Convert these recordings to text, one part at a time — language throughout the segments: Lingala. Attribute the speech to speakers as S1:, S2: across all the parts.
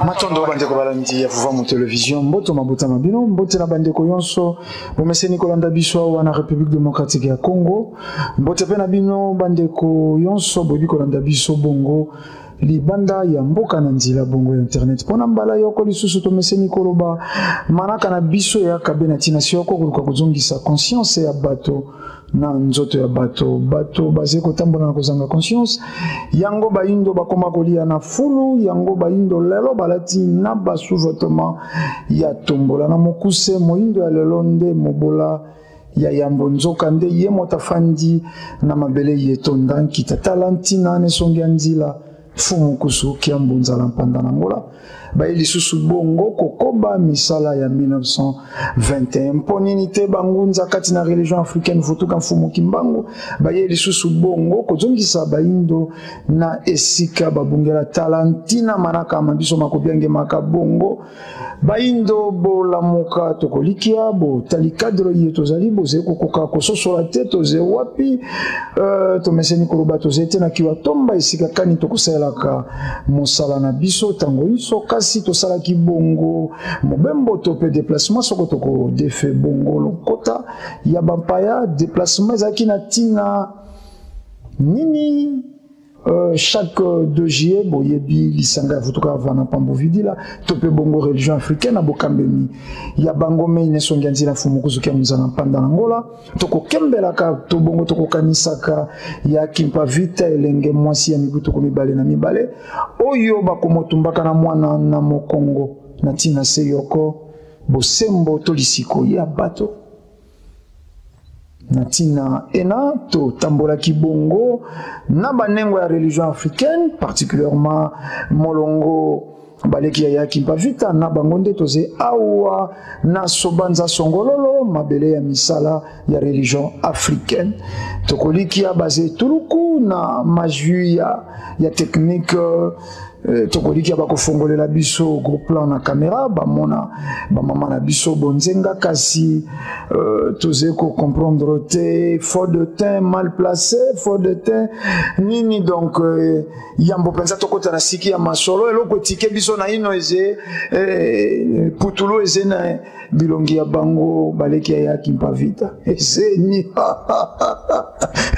S1: Matondo bandeko balandi ya Vuvamu Television, mboto mabota ma bino, mbote na bandeko yonso bomeseni kolanda biso awa na République démocratique ya Congo, mbote pe na bino bandeko yonso boyebi kolanda biso bongo libanda ya mboka na nzela bongo ya internet. Mpo na mbala yoko lisusu tomeseni koloba manaka na biso ya kabe na ntina siyoko koluka kozongisa conscience ya bato na nzoto ya bato. Bato bazali kotambola na kozanga conscience yango, bayindo bakoma kolia na fulu yango, bayindo lelo balati na basous-vêtement ya tombola. Na mokuse, moyindo ya lelo nde mobola ya yambo, nzoka nde ye moto afandi na mabele ye tonda nkita. Tala ntina na esongi ya nzila fumu kusu kiambu nzala mpanda na ngola baye lisusu bongo kokoba misala ya 1921. Mpo nini te bangunza kati na religion africaine Vutuka Mfumu Kimbangu baye lisusu bongo kozongisa bayindo na esika babungela? Tala ntina manaka ma biso makobiangemaka bongo bayindo bolamuka. Tokolikia botali cadre ye tozali, bozali kokoka kososola te toze wapi. Tomeseni koloba tozali te na kiwa tomba esika kani tokosalelaka mosala na biso ntango nyonso, kasi tosalaki bongo mobembo to mpe déplacement soko tokodefe bongo lokota ya bampaya. Déplacement ezalaki na ntina nini? Chaque 2 juillet, boyebi lisanga ya Vutuka Vana Pambo Vidila to mpe bongo religion africaine na bokambemi ya bango mei nesongi ya nzela mfumu kuzuki ya mozala mpanda na Ngola, tokokembelaka to bongo tokokanisaka ya Kimpa Vita, elenge mwasi ya mibu 22 oyo bakomotumbaka na mwana na mokongo na ntina se yoko bosembo to lisiko ya bato. Na ntina ena totambolaki bongo na banengo ya religion africaine, particulièrement molongo baleki ya ya Kimpa Vita na bango nde toze awa na Sobanza Songololo, mabele ya misala ya religion africaine. Tokolikia baze tuluku na majui ya technique. Tokolikia bakofongolela biso gros plan na caméra, bamona bamama na biso bonzenga, kasi toze kocomprendre te fond de teint mal placé, fond de teint nini. Donc yambo mpenza tokota na siki ya masolo, eloko etike biso na ino eze putulu eze na bilongi ya bango baleki ya Kimpa Vita eze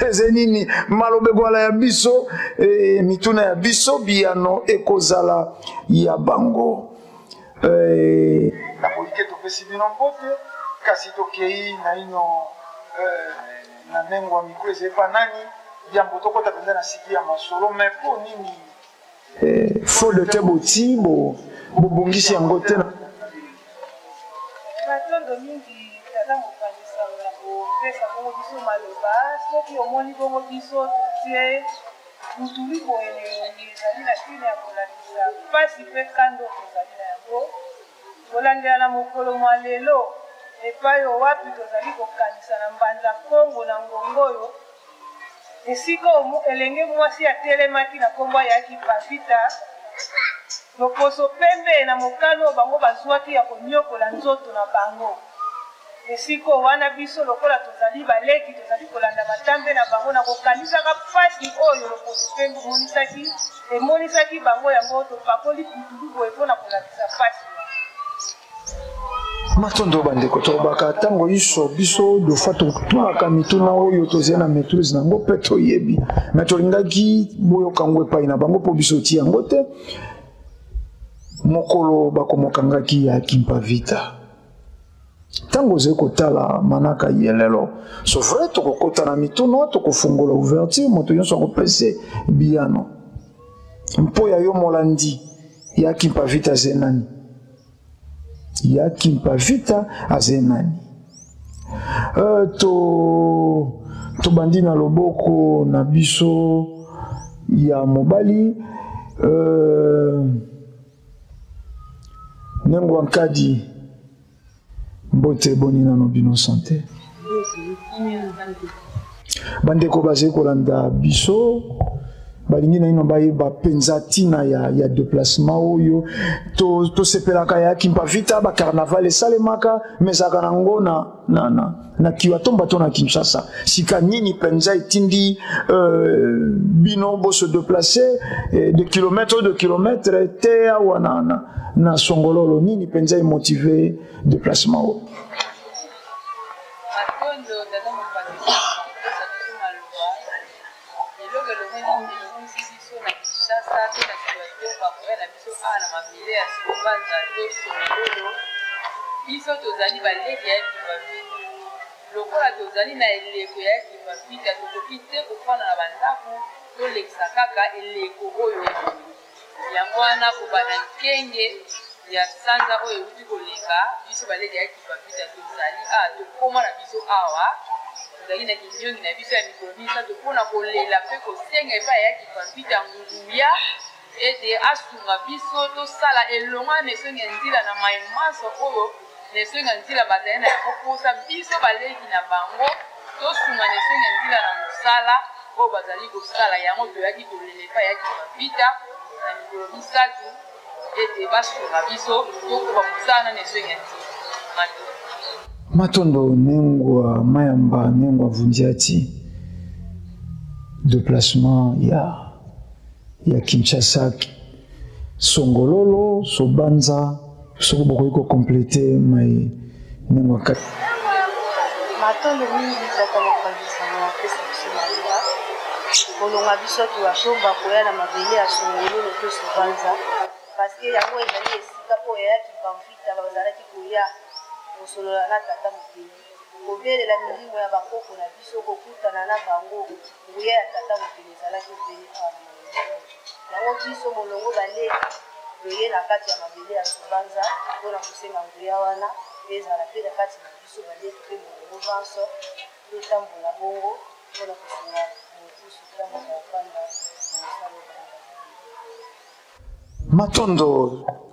S1: eze nini? Maloba ekwala ya biso, mituna ya biso, biyano ekozala ya bango. Naboyi te topesi bino mbote, kasi tokei naino na nengo ya mikro eza epa nani yambo tokota mpenza na siki ya masolo. Mais mpo nini fond de teint boti bobongisi yango te?
S2: Matondo mingi, tata mopanzi sango, na kopesa bongo biso maloba. Soki omoni bongo biso totie putulu boye na elongi, ezali na ntina ya kolakisa mpasi mpe kanda oyo tozali na yango kolandela na mokolo mwa lelo, epai oyo wapi tozali kokanisa na Mbanza Kongo na ngonga oyo, esika oyo elenge mwasi atelemaki na nkombo ya Kimpa Vita, loposo pembe, na mokano oyo bango bazwaki ya konyokola nzoto na bango. Esika oyo wana biso lokola tozali baleki tozali kolanda matambe na bango na kokanisaka mpasi oyo loposo pembe emonisaki bango, yango topakoli putulu boye mpo na kolakisa mpasi wana.
S1: Matondo bandeko. Tolobaka ntango nyonso biso dofa totunaka mituna oyo tozali na maîtrise na yango mpe toyebi, me tolingaki boyoka yango epai na bango mpo biso oti yango te. Mokolo bakomokangaki ya Kimpa Vita, ntango ozali kotala manaka ye lelo, so vrai tokokota na mituna, tokofungola ouverture, moto nyonso akopese biyano. Mpo ya yo molandi, ya Kimpa Vita aze nani? Ya Kimpa Vita aze nani? To tobandi na loboko na biso ya mobali, Nengo Ankadi, mbote. Boni nano bino santé? Bandeko bazali kolanda biso. Balingi naino bayeba mpenza ntina ya, ya deplacement oyo. Tosepelaka to ya Kimpa Vita, bacarnaval esalemaka, me ezalaka nango na, na, na, na Kiwatomba to na Kinshasa. Sika nini mpenza etindi bino bose déplacer de kilomètre de kilomètre te awa na, na, na Songololo? Nini mpenza emotive déplacement oyo?
S2: Matondo, tata mopanzi kopesa biso maloba. Eloko elongisi biso na Kinshasa to na Kiwatomba koya na biso awa na mabele ya Sobanza to Songololo, biso tozali baleki ya Kimpa Vita. Lokola tozali na eleko ya Kimpa Vita, tokoki te kofanda na bandako tolekisa kaka eleko oyo. Yango wana, kobanda nkenge ya sanza oyo euti koleka, biso baleki ya Kimpa Vita tozali awa, tokoma na biso awa, tozali na kinyongi na biso ya mikolo 3 mpo na kolela mpe kosenga epai ya Kimpa Vita nguya ete asunga biso tosala elongo na Nesongi ya Nzila na mai manso oyo Nesongi ya Nzila bazali na yango mposa. Biso baleki na bango tosunga Nesongi ya Nzila na mosala oyo bazali kosala. Yango toyaki kolela epai ya Kimpa Vita na mikolo 3 ete basunga biso tokoba mosala na Nesongi ya Nzila. Matondo.
S1: Matondo nengwa mayamba nengwa vundiati déplacement ya Kinshasa Songololo Sobanza, soko bokoki kokomplete mai nengwa kati.
S3: Matondo mingi, tata mopanzi sango, apesa biso maloba. Kolonga biso Kiwatomba koya na mabele ya Songololo to Sobanza, parce que yango ezali esika oyo yaya Kimpa Vita bazalaki koya kosolola na tata mokeli, kobelela milimo ya bakoko na biso, kokutana na bango. Nguya ya tata mokeli ezalaki obele awa na mabele oyo. Yango biso molongo baleki toye na kati ya mabele ya Sobanza mpona kosenga nguya wana ezala mpe na kati na biso baleki mpe molongo banso, totambola bongo mpona kosunga mokusu ntango akofanda na mosala oyo bana.
S1: Matondo.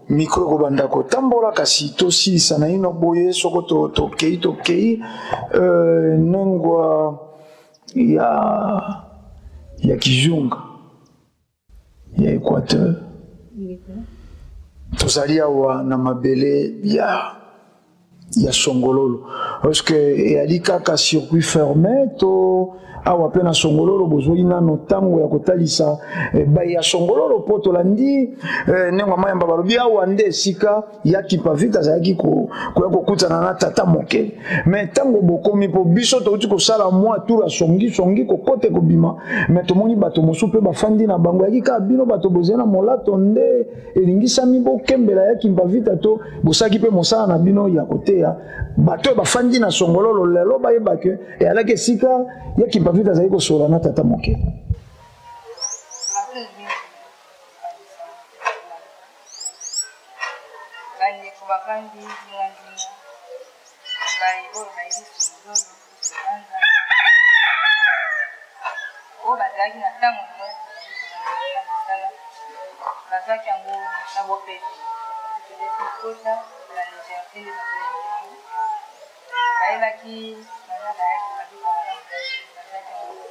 S1: Micro ekobanda kotambola, kasi tosilisa naino boye. Soko tokei tokei nengwa ya Kizunga ya Équateur, tozali awa na mabele ya Songololo. Parce que eyali kaka circuit fermé to awa mpe na Songololo bozwaki nano ntango ya kotalisa bai ya Songololo? Mpo tolandi ndenge mayamba balobi, awa nde esika ya Kimpa Vita azalaki koya kokutana na tata mokeli. Me ntango bokomi, mpo biso touti kosala mwa tour ya songi songi, kokote kobima, me tomoni bato mosusu mpe bafandi na bango. Yaki kaka bino bato bozali na molato nde elingisami bokembela ya Kimpa Vita, to bosalaki mpe mosala na bino ya koteya bato oyo bafandi na Songololo lelo bayeba ke eyalaki esika ya Kimpa Vita azali kosola na tata mokeli?
S2: Bandeko bavandi zingazinga, baye oyo bayebi Songololo Sobanza, oyo bazalaki na ntango yango ya mosala, bazwaki yango na bopete. Tozali kota na légèreté nde bazwaki yango. Bayebaki baza bayaki babika malamu, bazwaki yango.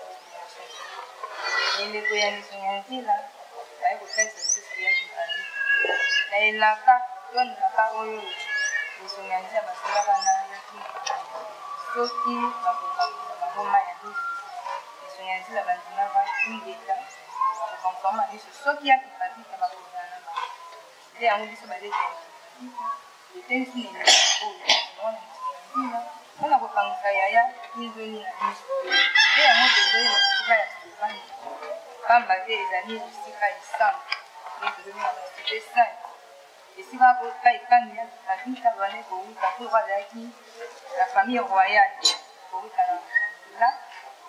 S2: Eleko ya misongi ya nzila baye kotalisa biso ya Kimpa Vita na elaka to ndaka oyo misongi ya nzila basalaka na ya Kimpa, soki bakokangusa bango mai ya miso. Misongi ya nzila bandimaka ingeta, bakokangusa bango miso soki ya Kimpa Vita bakozala na bango. Nde yango biso baleki ya Kimpa Vita totelisi na eleko oyo mwana misongi ya nzila mpona kokangusa yaya inzoni na miso. Nde yango tozali na esika ya Sobanza, pamba te ezali esika esantu, nde tozobenga na cité sainte, esika ekani ya Kimpa Vita bande kowuta, mpo azalaki na famille royale, kowuta na la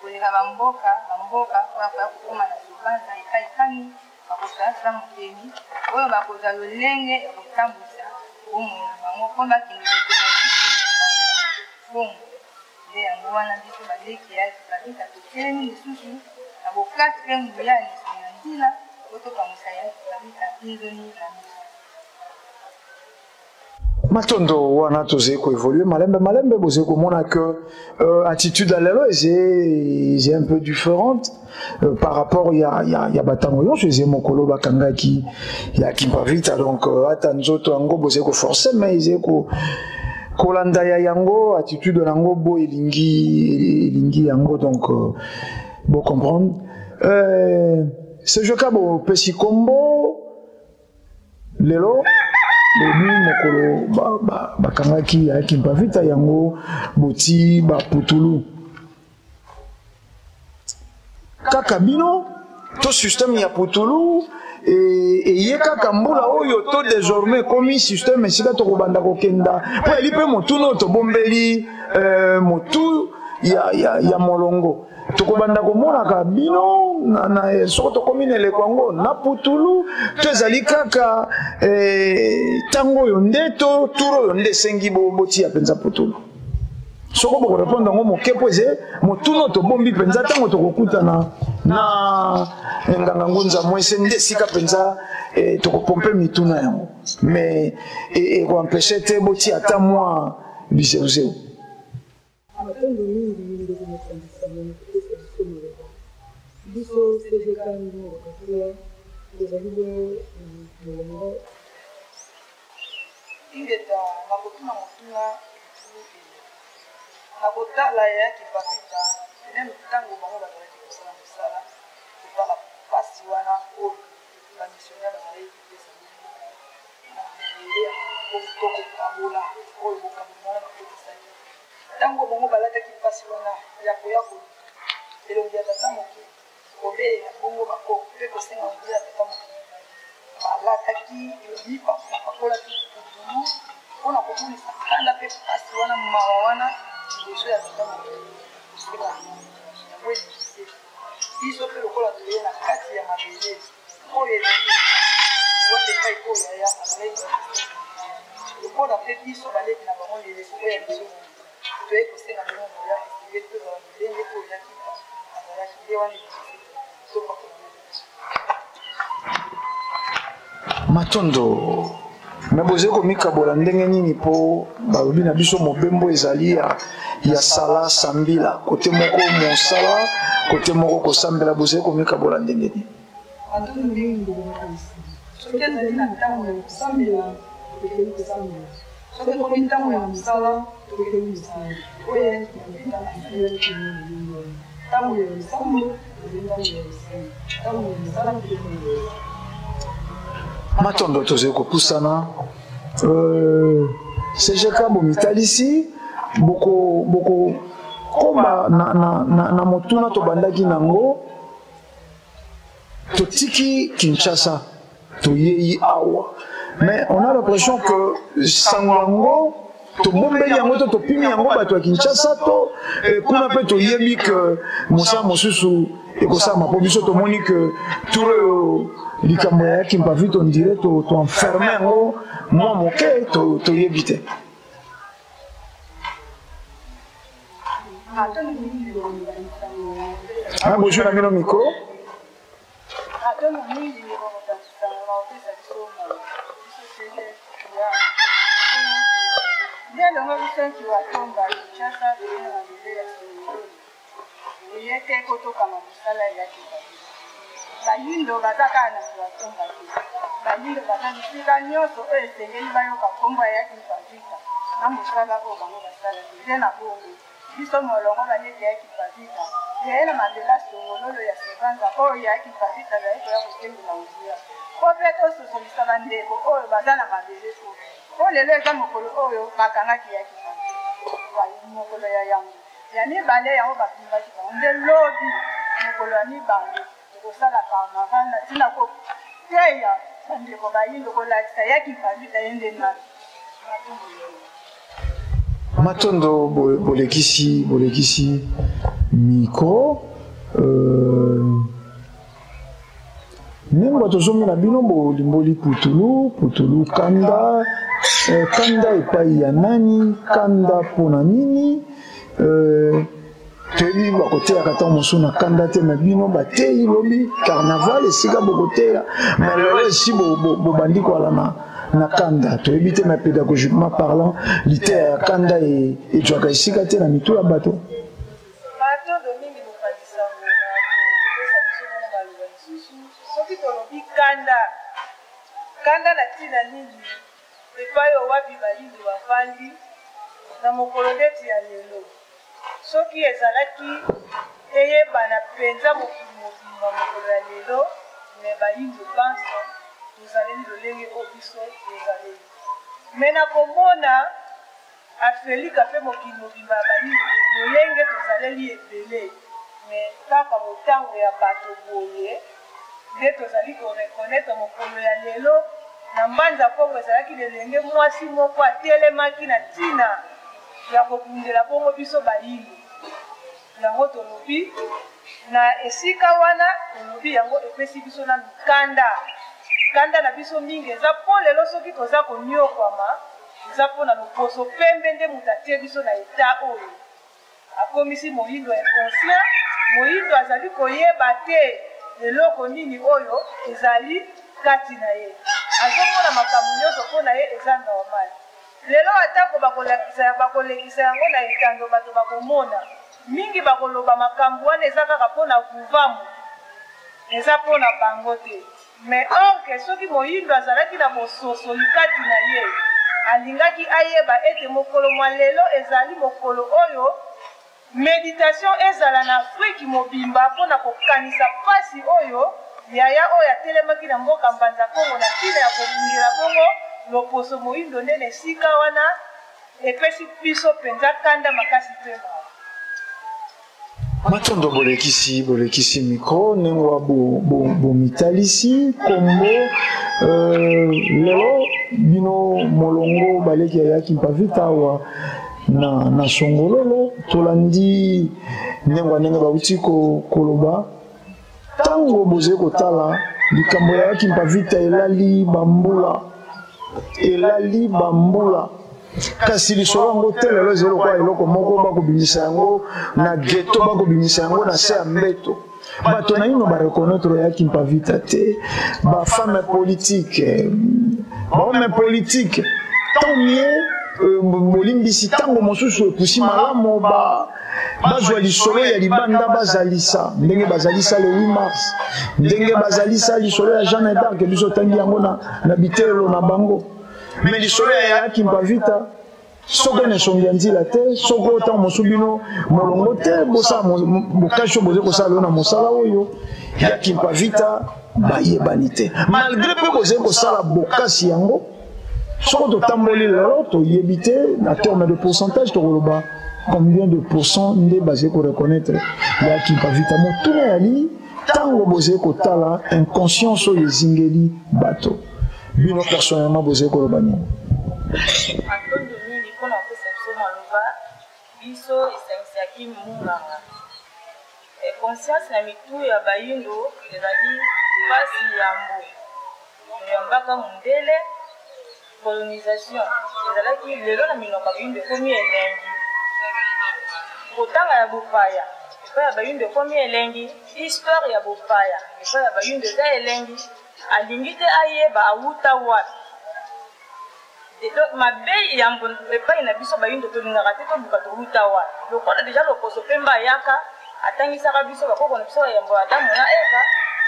S2: koleka bamboka bamboka mpona koya kokóma na Sobanza, epai kani bakozala tata mokeli oyo bakozwa lolenge ya kotambwisa bomoi na bango mpo bakende kotonga lisusu bongo. Nde yango wana biso baleki ya Kimpa Vita totelemi lisusu na bokasi mpe nguya ya misolo ya nzila mpo topangusa ya Kimpa Vita inzoni na miso.
S1: Matondo wana tozali koévolue malembe malembe, bozali komona que attitude ya lelo eze un peu différente par rapport ya batango nyonso. Eze mokolo bakangaki ya Kimpa Vita, donc ata nzoto yango bozali koforce, mais ezali kolanda ya yango attitude nango bo elingi yango. Donc bo comprendre CGK, bopesi kombo lelo, lobi mokolo bakangaki ya Kimpa Vita, yango boti baputulu kaka bino to système ya putulu eye kaka mbula oyo to désormais ekomi système esika tokobanda kokenda? Mpo eli mpe motuna oyo tobombeli motu ya molongo, tokobanda komonaka bino na soko tokomi na eleko yango na putulu, to ezali kaka ntango oyo nde to tour oyo nde esengi botia mpenza putulu? Soko bokorépondre yango moke, mpo eze motuna tobombi mpenza, ntango tokokutana na nganga ngunza mwese nde esika mpenza tokopompe mituna yango, mais ekoempêche te botia ata mwa bizeuzeu.
S2: Matondo mingi, ndeko mokonzi sango, kopesa biso maloba. Biso CGK Ndongo Kafuya tozali bongo na molongo.
S4: Ingeta, nakotuna motuna etuluku na kotala ya Kimpa Vita. Même ntango bango bazalaki kosala mosala, kotala mpasi wana oyo bamissionnaire bazalaki kopesa bongo na mabele ya to kokabola oyo bokambo wana bakotisaki, ntango bango balataki mpasi wana ya koya koluka elongi ya tata mokili, kobelela bongo bakoko mpe kosenga nguya ya tata mokili, balataki bapakolaki putulu mpona komonisa kanda mpe mpasi wana, mawa wana liboso ya tata mokili, kosenga yango. Elingisi biso mpe lokola toye na kati ya mabele oyo ezali wapi epai oyo yaya azalaki, lokola mpe biso baleki na bango leleko oyo ya biso toye kosenga bango moya, esengeli tozala lolenge oyo yaki azalaki nde wana elingisi topakola.
S1: Matondo. Me bozali komikabola ndenge nini? Mpo balobi na biso mobembo ezali ya sala sambila, kote moko mosala, kote moko kosambela. Bozali komikabola ndenge nini?
S2: Matondo mingi, ndeko mokonzi. Soki ezali na ntango ya kosambela, tokei kosambela. Soki ekomi ntango ya mosala, tokei mosala. Oyo eyaki kobeta asalelaki ndenge wana. Ntango ya losambo ezali ntango ya losambo, ntango ya mosala mpe ntango ya mosala.
S1: Matondo, tozali kopusana. CGK, bomitalisi boko boko koba na motuna tobandaki nango. Totiki Kinshasa, toyei awa, mais on a l'impression que sango yango tobombeli yango to topimi yango bato ya Kinshasa to kuna mpe toyebi ke mosala mosusu ekosalama, mpo biso tomoni ke tour oyo likambo ya Kimpa Vita, on dirait toenferme yango mwa moke, toyebi te. Ah, bozwi na bino micro.
S2: Matondo mingi, ndeko mokonzi sango, na kopesa biso maloba. Biso sele ya nde elongo biso nti watomba Kinshasa, toye na mabele ya Songololo, eye te kotokama mosala ya Kimpa Vita. Bayindo baza kaka na Kiwatomba te, bayindo baza bisika nyonso oyo esengeli bayoka nkombo ya Kimpa Vita na mosala oyo bango basalaki. Nde na bongo biso molongo baleki ya Kimpa Vita toye na mabele ya Songololo ya Sebanza oyo ya Kimpa Vita azali koya kotengela nguya, mpo mpe tososolisa bandeko oyo baza na mabele oyo, mpo lelo eza mokolo oyo bakangaki ya Kimpa Vita, mokolo ya yango ya mibale yango bapimbaki bango. Nde lobi mokolo ya mibale tokosala carnaval na ntina koteya bandeko bayindo, kolakisa ya Kimpa Vita ye nde nani.
S1: Matondo, bolekisi micro. Ndenge bato ozomona bino bolimboli putulu putulu, kanda kanda epai ya nani? Kanda mpona nini? Toyebi bakoteyaka ntango mosusu na kanda te, me bino bateyi lobi carnaval esika bokoteya, me lelo esi bobandi koala na na kanda. Toyebi te, mais pédagogiquement parlant, liteya ya kanda ezwaka esika te na mitu ya bato.
S2: Matondo mingi, mopanzi sango, na kopesa biso bongo maloba lisusu. Soki tolobi kanda, kanda na ntina nini epai oyo wapi bayindo bavandi na mokolo ndeti ya lelo? Soki ezalaki eyebana mpenza mokili mobimba mokolo ya lelo, mais bayindo banso tozaleli lolenge oyo biso tozaleli. Mais na komona Afelika mpe mokili mobimba ya bayindo lolenge tozaleli ebele, mais kaka motango ya bato boye nde tozali ko reconnaitre mokolo ya lelo. Na Mbanza Kongo ezalaki na elenge mwasi moko atelemaki na ntina ya kobundela bongo biso bayindo. Yango tolobi na esika wana, tolobi yango epesi biso nanu kanda. Kanda na biso mingi eza mpo lelo soki toza koniokwama, eza mpo na loposo pembe nde moto atie biso na etat oyo. Akomisi moyindo inconscient, moyindo azali koyeba te eloko nini oyo ezali kati na ye. Azomona makambo nionso mpo na ye eza normal. Lelo atako bakolakisa, bakolekisa yango na etando bato bakomona, mingi bakoloba makambu wana eza kaka po na Vuvamu, eza po na bango te. Mais or que soki moyindo azalaki na bososoli kati na ye, alingaki ayeba ete mokolo mwa lelo ezali mokolo oyo Meditation ezala na Afrique mobimba mpo na kokanisa pasi oyo yaya oyo atelemaki na mboka Mbanza Kongo na ntina ya kobundela bongo loposo moindo nde na esika wana epesi biso mpenza kanda makasi mpe mawa.
S1: Matondo bolekisi bolekisi micro nengwa bo bo bomitalisi kombo euh, lelo bino molongo baleki ya Kimpa Vita awa na, na Songololo. Tolandi ndenge ndenge bauti ko, koloba ntango bozali kotala likambo ya Kimpa Vita elali bambula, elali bambula, kasi lisolo yango te lelo ezali lokola eloko moko bakobimisa yango na ghetto, bakobimisa yango na se ya mbeto. Bato naino bareconnaitre ya Kimpa Vita te, bafemme politique, bahomme politique, tant mieux. Bolimbisi, ntango mosusu epusi malamu bazwa lisolo ya libanda, bazalisa ndenge bazalisa le 8 mars, ndenge bazalisa lisolo ya Jeanne d'Arc, biso tangi yango na bitelo na bango. Mais lisolo ya Kimpa Vita, soko na esongi ya nzila te, soko ntango mosusu bino molongo te bosala bokasi oyo bozali kosala lelo na mosala oyo ya Kimpa Vita, bayebani te, malgré mpe bozali kosala bokasi yango. Soko totamboli lelo, toyebi te na terme de pourcentage tokoloba combien de pourcent nde bazali koreconnaitre ya Kimpa Vita. Motuna yali, ntango bozali kotala inconscience oyo ezingeli bato, bino personnellement bozali koloba nini?
S5: Matondo mingi mpona kopesa biso maloba. Biso esangisaki munganga conscience na mitu ya bayindo ezali mpasi. Yambo toyambaka mundele, colonisation ezalaki. Lelo na minoko ya bayindo ekomi elengi kotanga ya bopaya epai ya bayindo, ekomi elengi histoire ya bopaya epai ya bayindo eza elengi. Alingi te ayeba awuta wapi. Donc mabe yambo epai na biso bayindo, tolingaka te toluka towuta wapi. Lokola deja loposo pembe ayaka atangisaka biso bakoko na biso ya yambo, Adamu na Eva,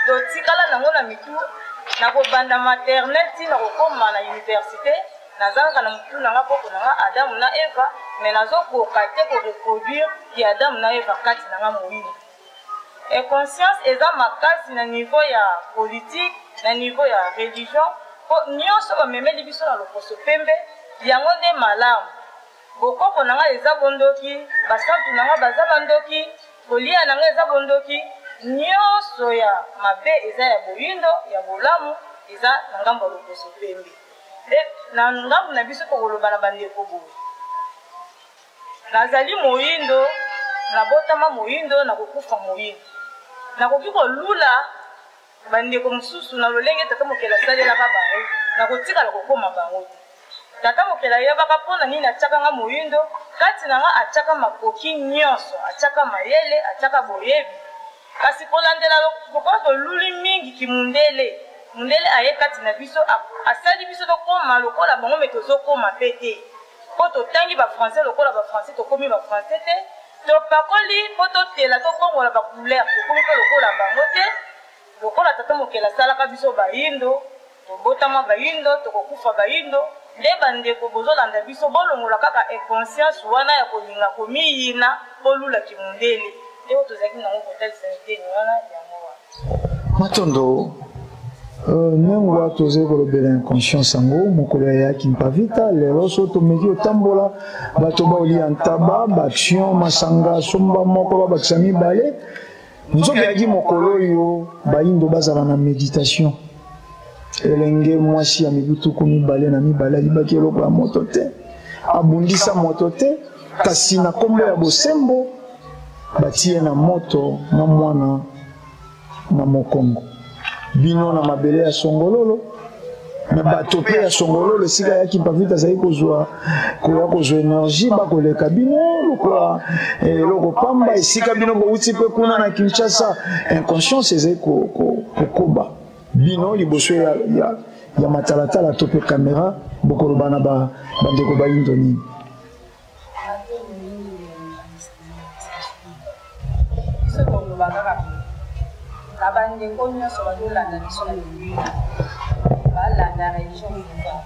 S5: totikala nango na mitu. Na kobanda maternelle ti na kokóma na université, naza kaka na motu na nga koko na nga Adamu na Eva, mais nazokoka te koreproduire ki Adamu na Eva kati na nga moyindo. Inconscience eza makasi na niveau ya politique, na niveau ya religion, mpo nyonso bamemeli biso na loposo pembe, yango nde malamu. Bokoko na ngai eza bondoki, basantu na ngai baza bandoki, kolia na ngai eza bondoki. Nyonso ya mabe eza ya boyindo, ya bolamu eza na ngambo ya loposo pembe. Nde na ngambo na biso tokoloba na bandeko boye: nazali moyindo, nabotama moyindo, nakokufa moyindo. Nakoki kolula bandeko mosusu na lolenge tata mokeli asalelaka bango, nakotikala kokóma bango te. Tata mokeli ayebaka mpo na nini atiaka nga moyindo kati na nga, atiaka makoki nyonso, atiaka mayele, atiaka boyebi. Kasi kolandela lokola toluli mingi kimundele. Mundele aye kati na biso, asali biso tokoma lokola bango me tozokoma pe te. Po totangi ba français lokola ba français, tokomi ba français te. Topakoli po totela, tobongola ba couleur, tokomi pe lokola bango te. Lokola Tata Mokeli asalaka biso bayindo, tobotama bayindo, tokokufa bayindo, nde bandeko bozolanda biso, bolongola kaka inconscience wana ya kolinga komiyina, bolula kimundele. Nde oyo tozalaki nango kotalisa eteni wana, yango wana.
S1: Matondo. Nengwa tozali kolobela inconscience yango mokolo ya ya Kimpavita lelo so tomeki otambola bato baolia ntaba baaction masanga somba moko babakisa mibale nzoka eyaki mokolo oyo bayindo bazala na meditation. Elenge mwasi ya mibu 22 ayibaki eloko ya moto te, abundisa moto te, kasi na kombo ya bosembo batie na moto na mwana na mokongo. Bino na mabele ya Songololo, na bato pe ya Songololo esika ya Kimpavita azali kozwa koya kozwa energie, bakoleka bino lokola eloko pamba. Esika bino bowuti pe kuna na Kinshasa, inconscience ezali kokoba bino liboso ya matalatala to pe kamera. Bokoloba na bandeko bayindo nini?
S2: Biso toloba kaka na bandeko nyonso bazolanda biso na Biblia, balanda religion pouvoir.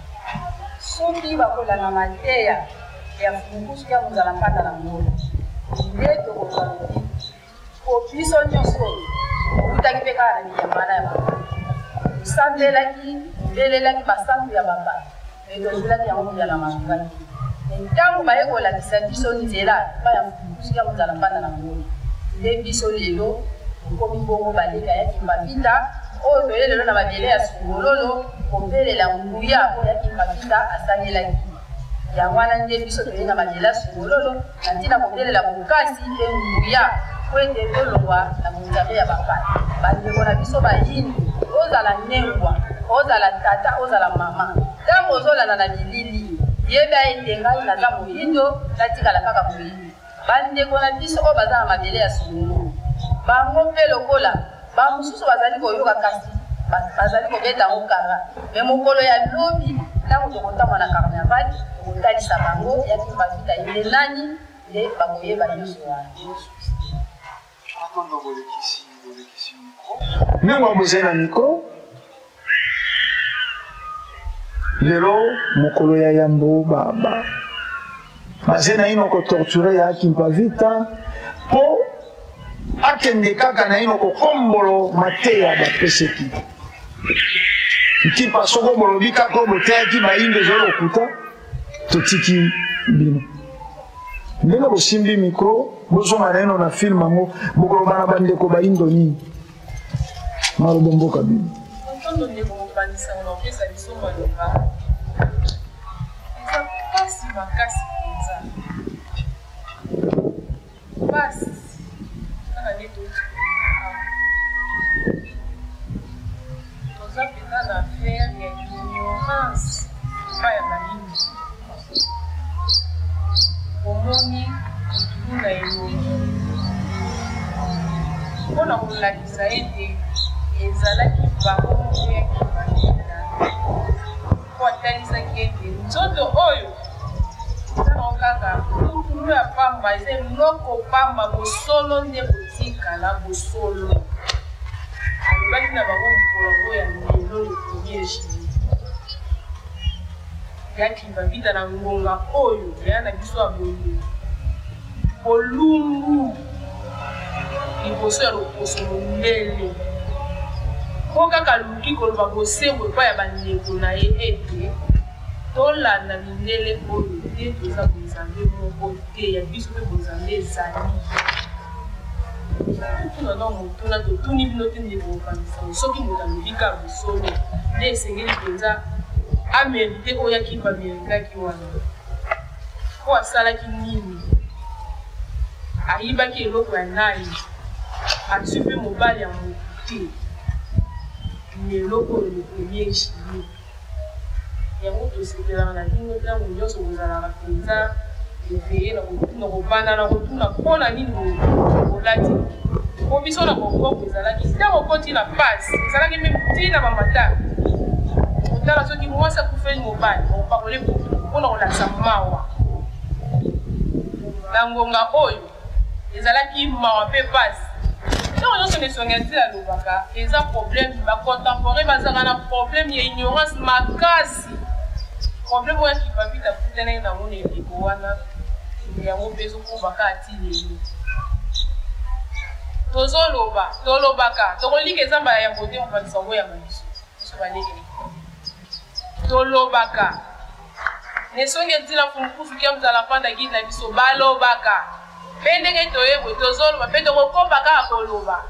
S2: Soki bakolanda mateya ya Mfumu ya kozala mpanda na ngolo, nde tokozwa lobiko. Po biso nyonso towutaki mpe kaka na minyama wana ya bapaya. Tosambelaki, tobelelaki basantu ya bapaya, me tozwelaki yango biyano masuka te. Me ntango baye kolakisa biso nzela epai ya Mfumu ya kozala mpanda na ngolo, nde biso lelo tokomi bongo baleka ya Kimpavita oyo toye lelo na mabele ya Songololo kobelela nguya oyo ya Kimpavita asalelaki. Yango wana nde biso toye na mabele ya Songololo na ntina kobelela bokasi mpe nguya mpo ete tolongwa na bonzambe ya bapaya. Bandeko na biso bayindo, ozala nengwa, ozala tata, ozala mama, ntango ozolanda na bilili, yeba ete ngai naza moyindo, natikala kaka moyindo. Bandeko na biso oyo baza na mabele ya Songololo, bango mpe lokola bamosusu bazali koyoka kasi bazali kobeta yango kara. Me mokolo ya lobi ntango tokotambola na carnaval, tokotalisa bango ya Kimpavita ye nde nani, nde bakoyeba nyonso wana.
S1: Ndenge bozali na micro lelo mokolo ya yambo baze naino kotorture ya Kimpavita po akende kaka naino kokombolo mateya bapeseki. Nkipa soko bolobi kaka oyo boteyaki bayindo ezali lokuta, totiki bino. Ndenge bosimbi micro, bozonga naino na film yango, bokoloba na bandeko bayindo nini? Maloba mboka bino.
S2: Ntondo ndeko mopanzi sango na kopesa biso maloba eza pasi makasi mpenza, pasi kaka nde touti koloba awa. Toza mpenza na affaire ya ignorance epai ya bayindo. Omoni putulu na elongi mpo na kolakisa ete ezalaki bango moko ya Kimpavita, mpo atalisaki ete nzoto oyo eza nango kaka putulu ya pamba, eza eloko pamba, bosolo nde botikala bosolo. Alobaki na bango mokolo yango ya lelo, le premier juillet. Ya Kimpavita na ngonga oyo yaya na biso ya bolingo bolumbu liboso ya loposo mondele, mpo kaka aluki koloba bosembo epai ya bandeko na ye ete tolanda mindele oyo te, toza bonzambe moko te, ya biso mpe bonzambe ezali. Totuna nao motuna, totuni bino te ndeko mopanzi sango, soki moto alobi kaka bosolo nde esengeli mpenza amerite oyo Kimpa ameritaki wana, mpo asalaki nini? Ayibaki eloko ya nani? Azwi mpe mobali ya moto te. Lelo oyo le premier juillet, yango tosepelaka na bino ntango nyonso bozalaka mpenza eveye na kotuna, kobanda na kotuna mpo na nini bolati. Po biso na bokoko ezalaki ntango okoti na pasi, ezalaki meme ti na bamatanga, kotala soki mwasi akufeli mobali, bakopakole putulu mpo na kolakisa mawa. Na ngonga oyo ezalaki mawa mpe pasi. Ntango nyonso na esongi ya nzela alobaka eza problème, ba contemporain bazalaka na problème ya ignorance makasi. Problème oyo ya Kipavita akutanaki na yango na eleko wana, yango mpe ezokoba kaka ti lelo. Tozoloba, tolobaka, tokolika eza mbala ya bote mopanzi sango ya biso, biso baleki na Kipavita. Tolobaka nesongi etila mfumukusu kia mzala panda guide na biso balobaka mpe ndenge toyebwe tozoloba mpe tokokoba kaka koloba,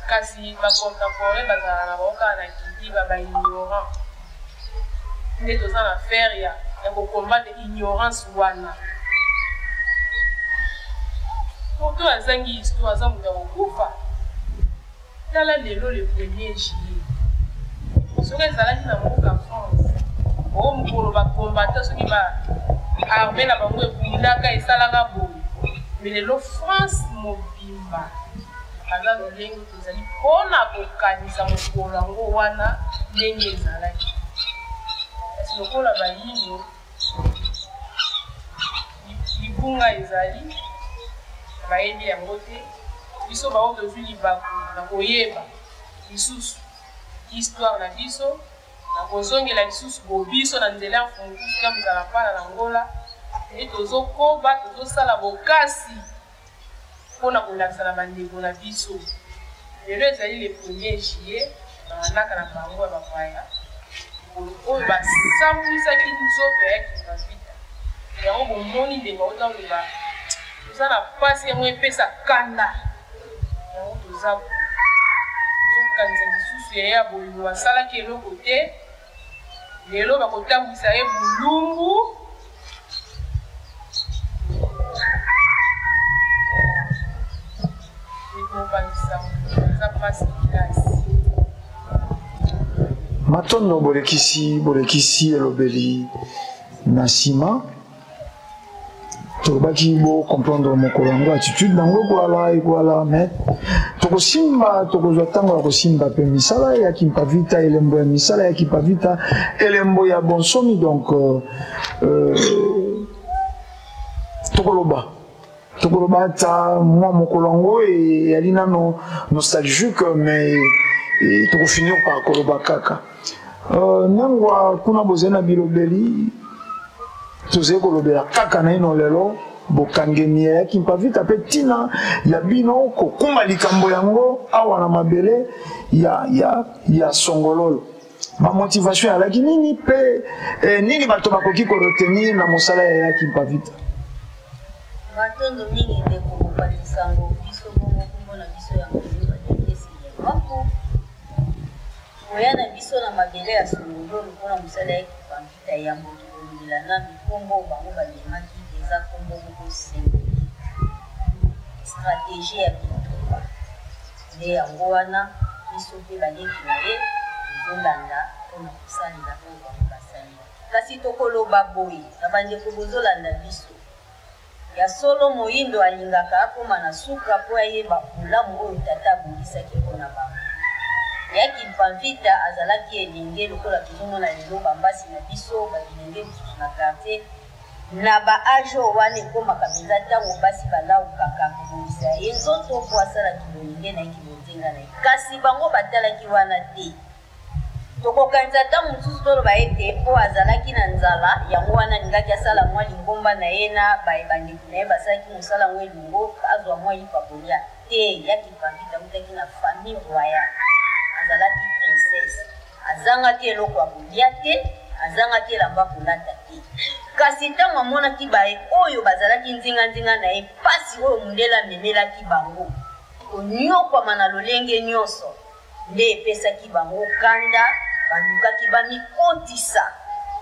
S2: kasi ba contemporain bazalaka na bango kaka na kidiba, ba ignorant. Nde toza na affaire ya ya ko combattre ignorance wana. Moto oyo azangi histoire aza moto ya kokufa. Tala lelo le 1er juillet, soki ezalaki na mboka France, o mokolo ba combattant soki ba armée na bango ebundaka esalaka boye, mais lelo France mobimba baza lolenge tozali mpona kokanisa mokolo yango wana ndenge ezalaki. Kasi lokola bayindo libunga ezali, bayebi yango te, biso baoyo tozwi libaku na koyeba lisusu histoire na biso, na kozongela lisusu bobiso na nzela ya mfumukusu ya mzalapala na Angola, nde tozokoba tozosala bokasi mpona kolakisa na bandeko na biso. Lelo ezali le 1er juillet, na manaka na bango ya bapaya, mokolo oyo basambwisaki nzoto ya Kimpa Vita. Yango bomoni ndeko auta koloba, toza na mpasi, yango epesa kanda, yango toza tozokanisa lisusu yaya bolingo asalaki eloko te, lelo bakotambwisa ye bulumbu. Ekokanisa eza mpasi makasi.
S1: Matondo bolekisi bolekisi elobeli na nsima tolobaki bo comprendre mokolo yango attitude nango ekwala ekwala, mais tokosimba, tokozwa ntango ya kosimba mpe misala ya Kimpa Vita, elembo ya misala ya Kimpa Vita, elembo ya bonsomi. Donc tokoloba tokoloba ata mwa mokolo yango eyali nano nostalgique, mais tokofinir par koloba kaka. Nangwa kuna bozali na bilobeli, tozali kolobela kaka naino lelo bokangemi ya Kimpa Vita mpe ntina ya bino kokumba likambo yango awa na mabele ya, ya, ya Songololo. Bamotivation eyalaki nini mpe nini bato bakoki koretenir na mosala ya Kimpa Vita?
S3: Matondo mingi ndeko mopanzi sango. Biso bongo kombo na biso ya ngolu badekesi ya mako koya na biso na mabele ya Songololo mpona mosala ya Kimpa Vita. Yambo tokolobela nanu nkombo bango bamemaki, eza nkombo moko symbolique, stratégie ya bitumba. Nde yango wana biso mpe baleki na ye tozolanda mpona kosalela oyo bango basalelaki. Kasi tokoloba boye na bandeko bozolanda biso: ya solo moyindo alingaka akóma na suka mpo ayeba bolamu oyo tata abongisaki mpona bango. Ya Kimpa Vita azalaki elenge lokola tozomona lelo bambasi na biso, babilenge mosusu na quartier. Na ba âge oyo wana ekomaka mpenza ntango basi balaukaka kobongisa ye nzoto mpo asalaki bolenge na ye, kibonzenga na ye. Kasi bango batalaki wana te. Tokokanisa ntango mosusu toloba ete mpo azalaki na nzala, yango wana alingaki asala mwa lingomba na ye na bandeko na ye basalaki mosala yango elongo, azwa mwa lipa kolia. Te, ya Kimpa Vita autaki na famille royale, azalaki princesse, azangaki eloko ya kolia te, azangaki elamba kolata te. Kasi ntango amonaki baye oyo bazalaki nzinganzinga na ye, mpasi oyo mondele amemelaki bango, konyokwama na lolenge nyonso, nde epesaki bango kanda, balukaki bamikotisa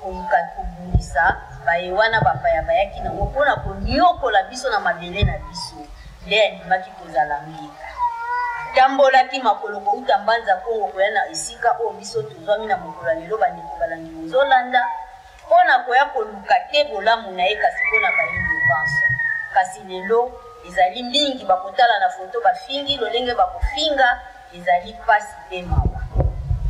S3: koluka kobundisa baye wana bapaya bayaki nango mpona konyokola biso na mabele na biso. Nde andimaki kozala mbeka. Atambolaki makolo kouta Mbanza Kongo koya na esika oyo biso tozwami na mokolo ya lelo, bandeko balandi bozolanda, mpo na koya koluka te bolamu na ye, kasi mpo na bayindo banso. Kasi lelo Ezali mingi bakotala na foto bafingi lolenge bakofinga ezali pasi pe mawa.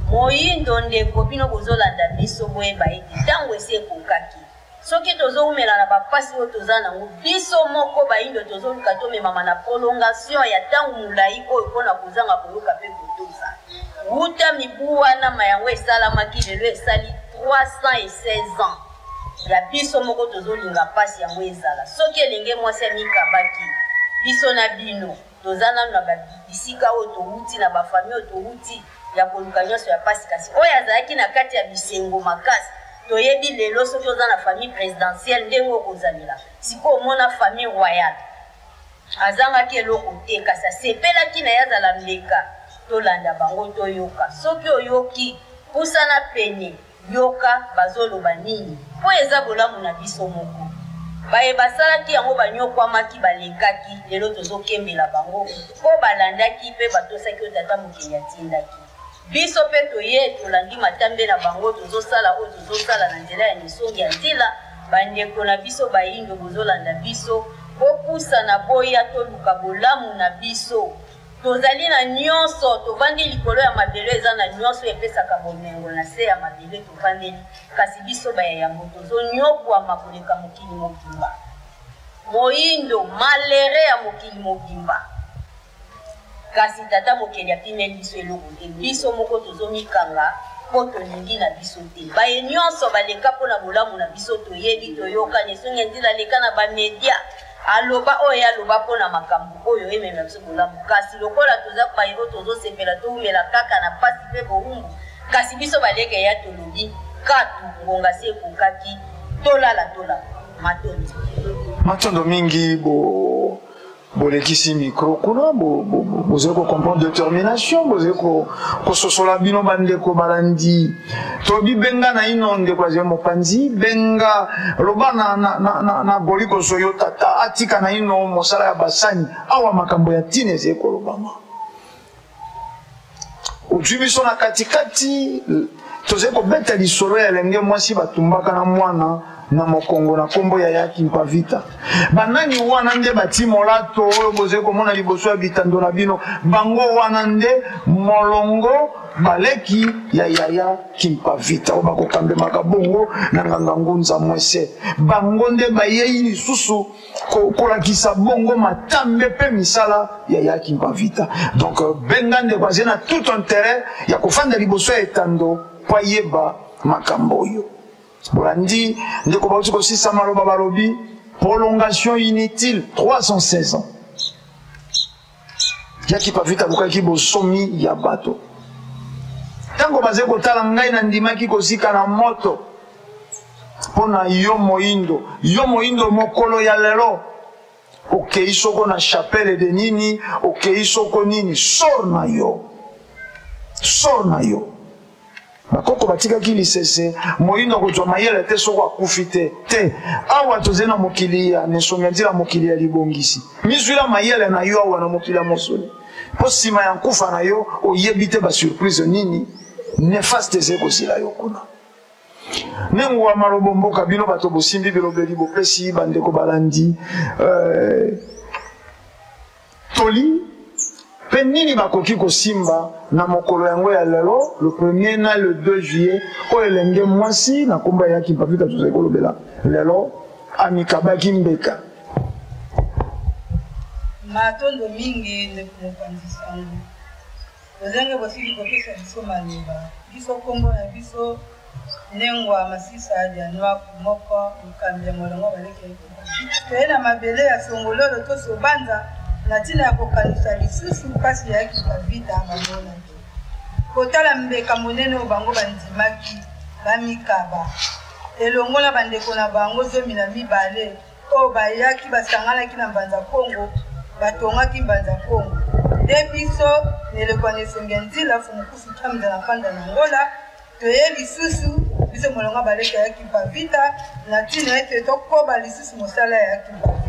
S3: Moyindo ndeko bino bozolanda biso boyeba ete tango esi ekokaki soki tozowumela na ba pasi oyo toza nango biso moko bayindo tozoluka tomemama na prolongation ya tango molayi oyo pona kozanga koyoka pe kotosa wuta mibu wana ma yango esalamaki lelo esali 316 ans ya biso moko tozolinga pasi yango ezala soki elenge mwasi amikabaki biso na bino Toza nanu na ba bisika oyo towuti, na ba famille oyo towuti ya koluka nionso ya pasi kasi oyo azalaki na kati ya bisengo makasi toyebi lelo soki oza na famille presidentielle ndenge okozalela sikoyo omona famille royale azangaki eloko te kasi asepelaki na ye azala mbeka tolanda bango toyoka soki oyoki pusana pene Yoka bazoloba nini, mpo eza bolamu na biso moko. Baye basalaki yango banyokwamaki, balekaki, lelo tozokembela bango mpo balandaki mpe batosaki oyo Tata Mokeli atindaki. Biso mpe toye, tolandi matambe na bango, tozosala oyo tozosala na nzela ya Nisongi ya Nzila. Bandeko na biso bayindo bozolanda biso, bopusana, boya toluka bolamu na biso. Tozali na nionso, tovandi likolo ya mabele eza na nionso epesaka bomengo na se ya mabele tovandeli, kasi biso ba ya yambo tozo niokuama koleka mokili mobimba. Moyindo, malheureux ya mokili mobimba. Kasi Tata Mokeli apimeli biso eloko te, biso moko tozo mikanga po tolingi na biso te. Baye nionso baleka po na bolamu na biso toyebi, toyokani, Esongi Nzila aleka na ba media. Aloba oyo ye aloba mpo na makambo oyo ememela biso bolamu. Kasi lokola toza baye oyo tozosepela, towumela kaka na mpasi mpe bowumbu. Kasi biso baleke ya tolobi, Katu, ngonga si ekokaki, tolala tolamuka. Matondo.
S1: Matondo mingi bo bolekisi micro kuna bozali ko comprendre determination bozali kososola bino bandeko balandi Tobi benga naino ndeko azali mopanzi benga loba na, na, na, na, na goli kozwa yo tata atika naino mosala ya basani awa makambo ya ntina ezali kolobama ozwi biso na katikati tozali kobeta lisolo ya elenge mwasi batumbaka na mwana na mokongo na nkombo ya ya Kimpavita. Banani wana nde bati molato oyo bozali komona liboso ya bitando na bino? Bango wana nde molongo baleki ya yaya Kimpavita oyo bakokambemaka bongo na nganga Ngunza Mwese. Bango nde bayei lisusu kolakisa bongo matambe mpe misala ya ya Kimpavita. Donc benga ndeko azali na tout intérêt ya kofanda liboso ya etando mpo ayeba makambo oyo. Bolandi ndeko bauti kosisa maloba balobi prolongation inutile 316 ans ya Kipavita alukaki bosomi ya bato. Ntango bazali kotala ngai nandimaki kozika na moto mpo na yo moindo, yo moindo mokolo ya lelo okei soko na chapelle de nini, okei soko nini, sor na yo, sor na yo. Bakoko batikaki lisese, moyindo akozwa mayele te soko akufi te. Te, awa tozali na mokili ya nesongi ya nzela, mokili ya libongisi. Mizwila mayele na yo awa na mokili ya mosuni, mpo nsima ya nkufa na yo oyebi te ba surprise nini nefaste ezali kozila yo kuna. Nengwa malobo mboka bino bato bosimbi bilobeli bopesi bandeko balandi euh, Toli mpe nini bakoki kosimba na mokolo yango ya lelo, le premier na le 2 juillet, oyo elenge mwasi na nkombo ya Kimpavita tozali kolobela lelo amikabaki mbeka.
S2: Matondo mingi ndeko mopanzi sango. Lolenge bosili kopesa biso maloba, biso kombo na biso Nengwa Masisa dia Nwaku moko mokambi ya molongo baleki ya Ekuba. Toye na mabele ya Songololo to Sobanza na ntina ya kokanisa lisusu mpasi ya Kimpa Vita bamonaki. Kotala mbeka monene oyo bango bandimaki bamikaba elongo na bandeko na bango 12 oyo bayaki basanganaki na Mbanza Kongo, batongaki Mbanza Kongo. Nde biso na eleko ya Nesongi ya Nzila, Fumukusu Kiamza na Mpanda na Angola, toye lisusu biso molongo ya baleki ya Kimpa Vita na ntina ete tokoba lisusu mosala ya Kimpa Vita.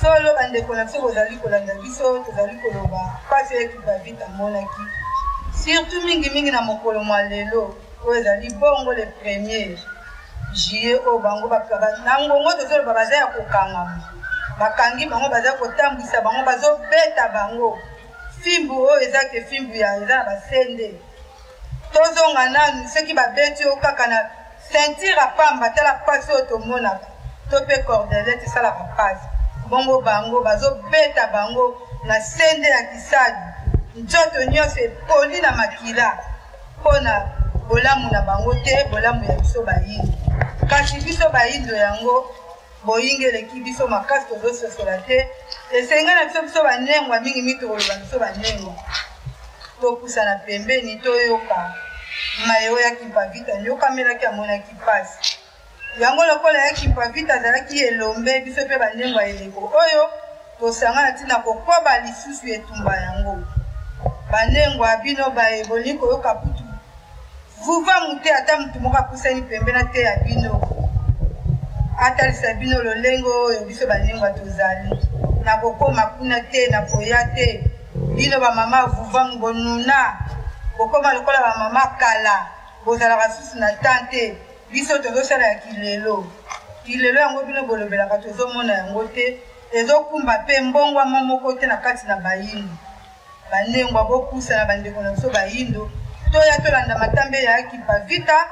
S2: Solo bandeko na biso bozali kolanda biso, tozali koloba mpasi ya Kimpa Vita amonaki surtout mingimingi na mokolo mwa lelo oyo ezali bongo le premier juillet oyo bango na ngongo tozoloba baza ya kokangama. Bakangi bango, baza kotambwisa bango, bazobeta bango fimbu oyo eza ke fimbu ya eza na basende. Tozonga nanu, soki babeti yo kaka na ceinture ya pamba, tala pasi oyo tomonaka, to mpe cordelette esalaka pasi. Bongo bango bazobeta bango na sende ya kisadi, nzoto nyonso epoli na makila mpo na bolamu na bango te, bolamu ya biso bayindo. Kasi biso bayindo yango boyinge eleki biso makasi, tozososola te. Esenga na biso, biso banengwa mingi mingi, tokoloba biso banengwa, topusana pembeni, toyoka maye oyo ya Kimpavita nyokamelaki, amonaki mpasi yango. Lokola ya Kimpavita azalaki elombe, biso mpe banengwa eleko oyo tosangana ntina kokoba lisusu etumba yango. Banengwa bino baye bolingi koyoka putu vuva mute, ata motu moko apusani pembeni ateya bino, atalisa bino lolenge oyo biso banengwa tozali. Nakokoma kuna te, nakoya te. Bino bamama vuva bonuna, bokoma lokola bamama kala, bozalaka susu na tan te. Biso tozosala ya kilelo kilelo yango bino bolobelaka, tozomona yango te, ezokumba mpe mbongwama moko te na kati na bayindo. Banengwa bopusana, bandeko na biso bayindo, toya tolanda matambe ya Kimpavita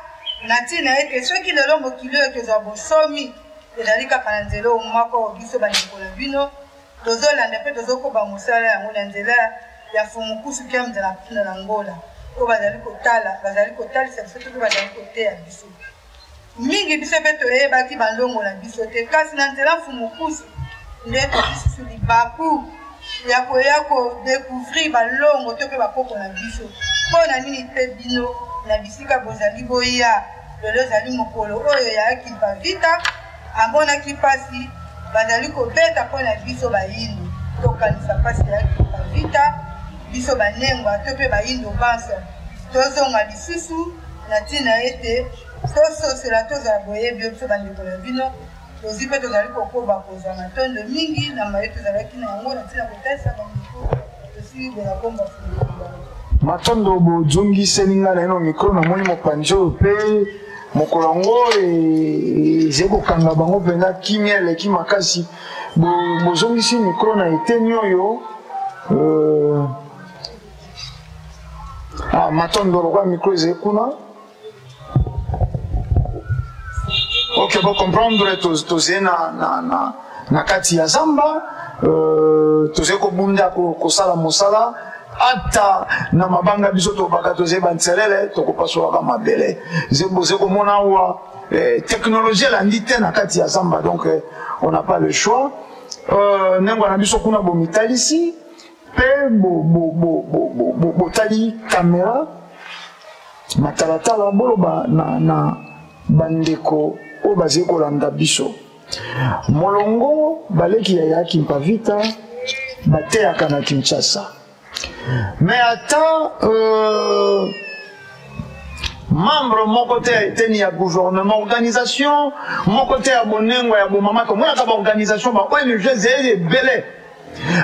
S2: na ntina ete soki lelo mokili oyo tozwa bosomi, ezali kaka na nzela oyo moko biso bandeko na bino tozolanda mpe tozokoba mosala yango na nzela ya Mfumu Nkusu Kiamza na Mpunda na Ngola, oyo bazali kotala, bazali kotalisa biso to mpe bazali koteya biso mingi. Biso mpe toyebaki balongo na biso te, kasi na nzela Mfumu Nkusu nde tozwi libaku ya koya kodécouvrir balongo to mpe bakoko na biso. Mpo na nini mpe bino na bisika bozali boya lelo? Ezali mokolo oyo ya Kimpavita amonaki mpasi, bazali kobeta mpo na biso bayindo. Tokanisa mpasi ya Kimpavita, biso banengwa to mpe bayindo banso tozonga lisusu na ntina ete tososela, tozala boyebi oyo biso bandeko na bino tozwi mpe tozali kokoba kozwa. Matondo mingi na maye tozalaki na yango na ntina kotalisa bandeko. Tosili bola komba.
S1: Matondo, bozongiseli ngai na ino micro. Namoni mopanzi oyo mpe mokolo yango ezali kokanga bango mpenza, kimia eleki makasi. Bozongisi micro na eteni oyo. Ah, matondo, lokola micro ezali kuna. Ok, bocomprendre, tozali na kati ya zamba, tozali kobunda, kosala mosala ata na mabanga. Biso tobaka, tozali banselele, tokopasolaka mabele. Bozali komona awa, technologie elandi te na kati ya zamba, donc on n'a pas le choix. Ndenge na biso kuna bomitalisi mpe botali caméra matalatala, boloba na bandeko oyo bazali kolanda biso molongo. Baleki ya Kimpavita bateyaka na Kinshasa, mais ata membre moko te ya eteni ya gouvernement, organisation moko te ya bonengo ya bomama. Tomonaka baorganisation, ba ONG ezali ebele,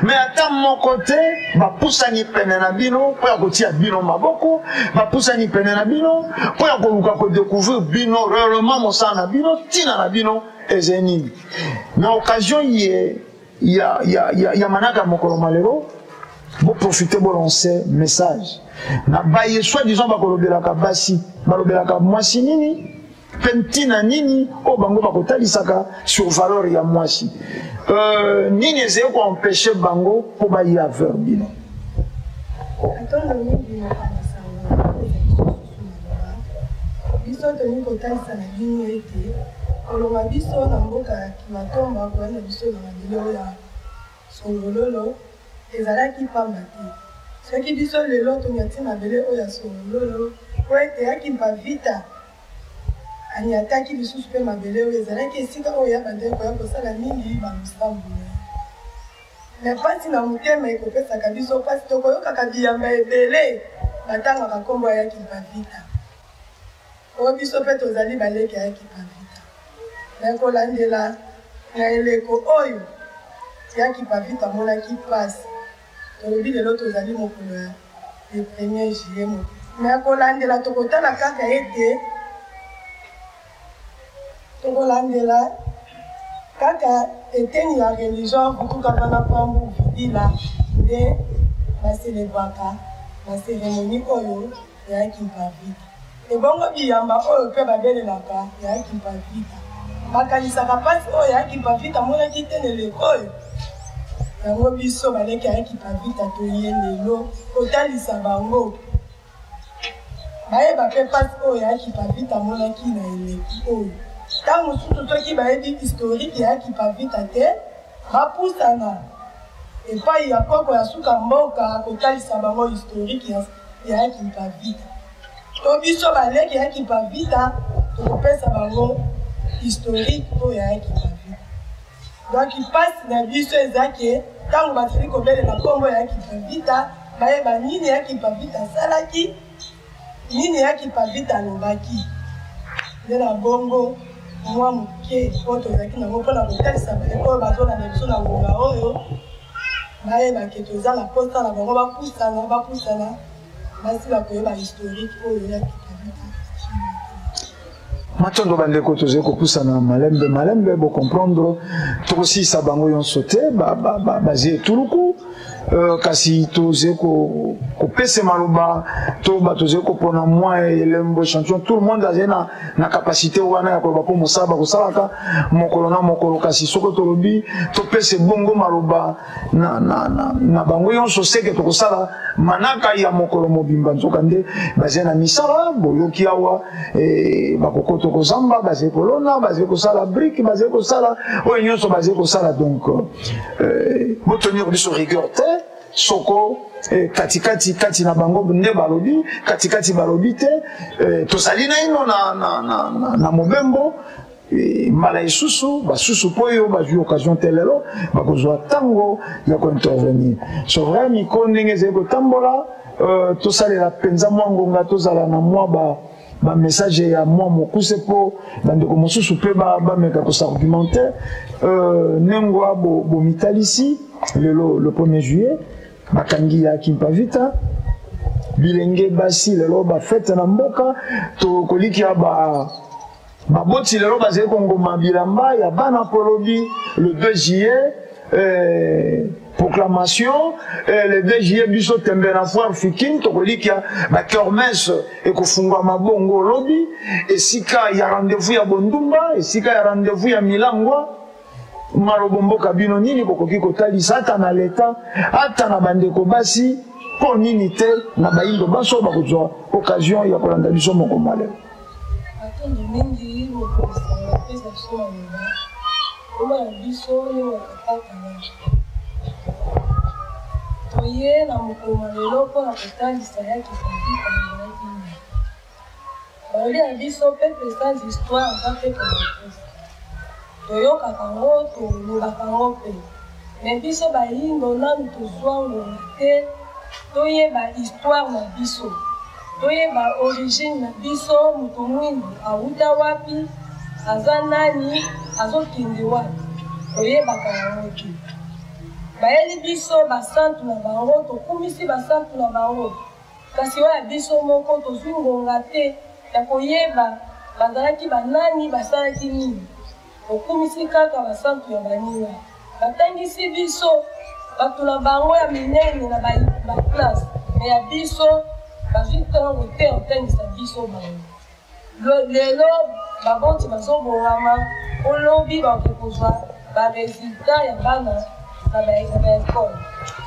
S1: mais ata moko te bapusani pene na bino mpo ya kotia bino maboko, bapusani pene na bino mpo ya koluka kodécouvrir bino réellement, mosala na bino, ntina na bino ezali nini. Na occasion ye ya manaka mokolo malelo, boprofite bolance message na baye soi disant bakolobelaka basi, balobelaka mwasi nini mpe ntina nini oyo bango bakotalisaka sur valeur ya mwasi, nini ezali koempêche bango mpo baya vers bino?
S6: Ntongo mingi, mokambo sango biso tolingi kotalisa na bino ete kolonga biso na mboka ya Kimatomba, koya na biso na mabele oyo ya Songololo ezalaki pamba te. Soki biso lelo tonyati mabele oyo ya Songololo, po ete ya Kimpavita anyataki lisusu mpe mabele oyo ezalaki esika oyo ya bandaki koya kosala mingi balosambo na ye. Me mpasi na motema ekopesaka biso mpasi, tokoyokaka biyamba ebele batangaka nkombo ya Kimpavita, oyo biso mpe tozali baleki ya Kimpavita. Me kolandela na eleko oyo ya Kimpavita amonaki mpasi, tolobi lelo tozali mokolo ya le 1er juillet. Me kolandela, tokotala kaka ete tokolandela. Kaka eteni ya religion Vutuka Vana Pambu Vidila nde ba celebraka ba ceremonie oyo ya Kimpa Vita. Ebongo biyamba oyo pe babelelaka ya Kimpa Vita, bakanisaka pasi oyo ya Kimpa Vita amonaki te na eleko oyo? Yango biso baleki ya Kimpa Vita toye lelo kotalisa bango Bayeba mpe mpasi oyo ya Kimpa-Vita amonaki na eleko oyo. Ntango mosusu soki bayebi historique ya Kimpa-Vita te, bapusana epai ya koko ya suka mboka kotalisa bango historique ya Kimpa-Vita. To biso baleki ya Kimpa-Vita tokopesa bango historique oyo ya Kimpa-Vita. Donc mpasi na biso eza ke ntango bazali kobelela nkombo ya Kimpa-Vita, bayeba nini ya Kimpa-Vita asalaki, nini ya Kimpa-Vita alobaki. Nde na bongo mwa moke oyo tozalaki nango mpo na kotalisa baye oyo bazolanda biso na ngonga oyo, bayeba ke toza na mposa na bango bapusana, bapusana basila koyeba historique oyo ya Kimpa-Vita.
S1: Matondo bandeko, tozali kopusana malembe malembe, bocomprendre, tokosilisa bango nyonso te, bazwi etuluku, kasi tozali kopesa maloba to bato tozali kopona mwa elembo echantillon. Tout le monde azali na capacité wana ya koloba mpo mosala bakosalaka mokolo na mokolo, kasi soko tolobi topesa bongo maloba na bango nyonso, seke tokosala manaka ya mokolo mobimba. Nzokande bazali na misala, boyoki awa, bakokoto kozamba, bazali kolona, bazali kosala brique, bazali kosala oyo nyonso bazali kosala. Donc botenir biso rigueur te soko katikati kati na bango nde balobi, katikati balobi te. Tozali naino na mobembo. Mbala lisusu basusu mpo oyo bazwi occasion te lelo bakozwa ntango ya kointervenir. C'est vrai, miko ndenge ezali kotambola, tosalela mpenza mwa ngonga, tozala na mwa ba message ya mwa mokuse mpo bandeko mosusu mpe bameka kosargumente. Nengwa bomitalisi lelo le 1er juillet, bakangi ya Kimpa-Vita, bilenge basi lelo bafete na mboka, tokolikia ba baboti lelo bazali kongoma bilamba ya bana polobi le 2 juillet, proclamation, le 2 juillet biso tembe na foire Fikin, tokolikia ba kermesse ekofungwama bongo lobi, esika ya rendez-vous ya bondumba, esika ya rendez-vous ya milangwa. Malobo mboka bino nini bokoki kotalisa ata na leta, ata na bandeko basi, mpo nini te na bayindo banso bakozwa occasion ya kolanda biso moko malelo.
S6: Matondo mingi mokonzi sango apesa biso maloba kombo na biso yo wakataka toye na mokolo mwa lelo mpo na kotalisa ya Kimpa-Vita ezalaki nini. Balobi na biso peuple sans histoire aza peuple maudit. Toyokaka yango, tolobaka yango mpe, mais biso bayindo nanu tozwa ngonga te toyeba histoire na biso, toyeba origine na biso, moto mwindu awuta wapi, aza nani, azokende wapi, toyebaka yango te. Bayeli biso basantu na bango, tokumisi basantu na bango, kasi oyo ya biso moko tozwi ngonga te ya koyeba bazalaki banani, basalaki nini. Tokumisi kaka basantu ya baninga, batangisi biso bato na bango ya minene na baklasse, me ya biso bazwi ntango te ya kotangisa biso bango. Lelo baboti bazobongama olobi bakoki kozwa baresultat ya bana na baekole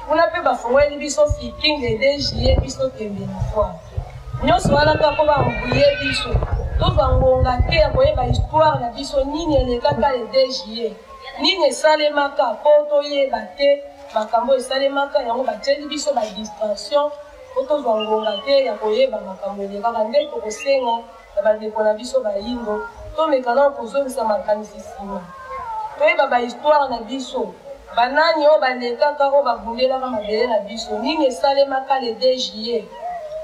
S6: kuna, mpe bafongoleli biso Fikin le 2 juillet, biso tembe na foire. Nyonso wana kaka mpo baembrouye biso, tozwa ngonga te ya koyeba histoire na biso, nini elekaka le 2 juillet, nini esalemaka, mpo toyeba te makambo esalemaka. Yango batieli biso badistraction mpo tozwa ngonga te ya koyeba makambo elekaka. Nde tokosenga na bandeko na biso bayindo, tomeka nano kozongisa makanisi nsima, toyeba bahistoire na biso, banani oyo balekaka, oyo babundelaka mabele na biso, nini esalemaka le 2 juillet.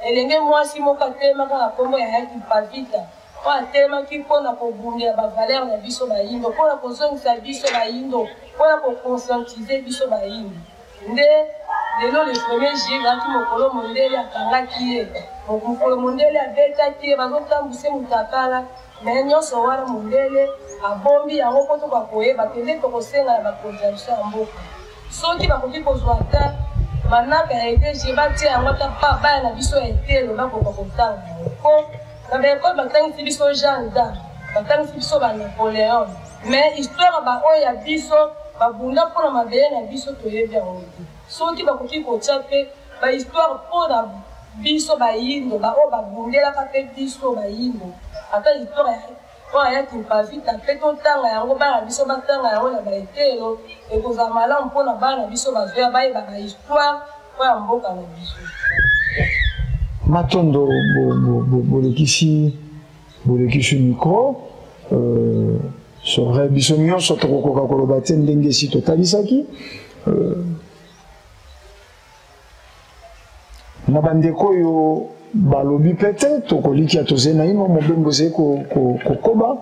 S6: Elenge mwasi moko atelemaka na nkombo ya Kimpa-Vita, oyo atelemaki mpona kobundela bavaleur na biso bayindo, mpona kozongisa biso bayindo, mpona koconscientiser biso bayindo. Nde lelo le 1er juillet ezalaki mokolo mondele akangaki ye. Mokolo mondele abetaki ye, bazotambwisa ye mutakala, mais nyonso wana mondele abombi yango mpo tokoka koyeba te. Nde tokosenga na bakonzi ya biso ya mboka, soki bakoki kozwa ata manaka ya EDG, batia yango ata pa bana na biso ya etelo bakoka kotanga yango, mpo na ba ekole batangisi biso Jeanne d'Arc, batangisi biso ba Napoleon, mais histoire ba oyo ya biso babunda mpo na mabele na biso toyebi yango te. Soki bakoki kotia mpe ba histoire mpo na biso bayindo, ba oyo babundelaka mpe biso bayindo, ata histoire ya oyo aya Kimpavita mpe totanga yango, bana na biso batanga yango na baeteyelo, ekozala malamu mpo na bana na biso bazoya bayeba ba histoire oyo ya mboka na biso.
S1: Matondo bolekisi bolekisi micro euh, c'est vrai biso nyonso tokokoka koloba te ndenge esi totalisaki euh, na bandeko oyo balobi mpe te tokolikia tozali naino mobembo ezali kokoba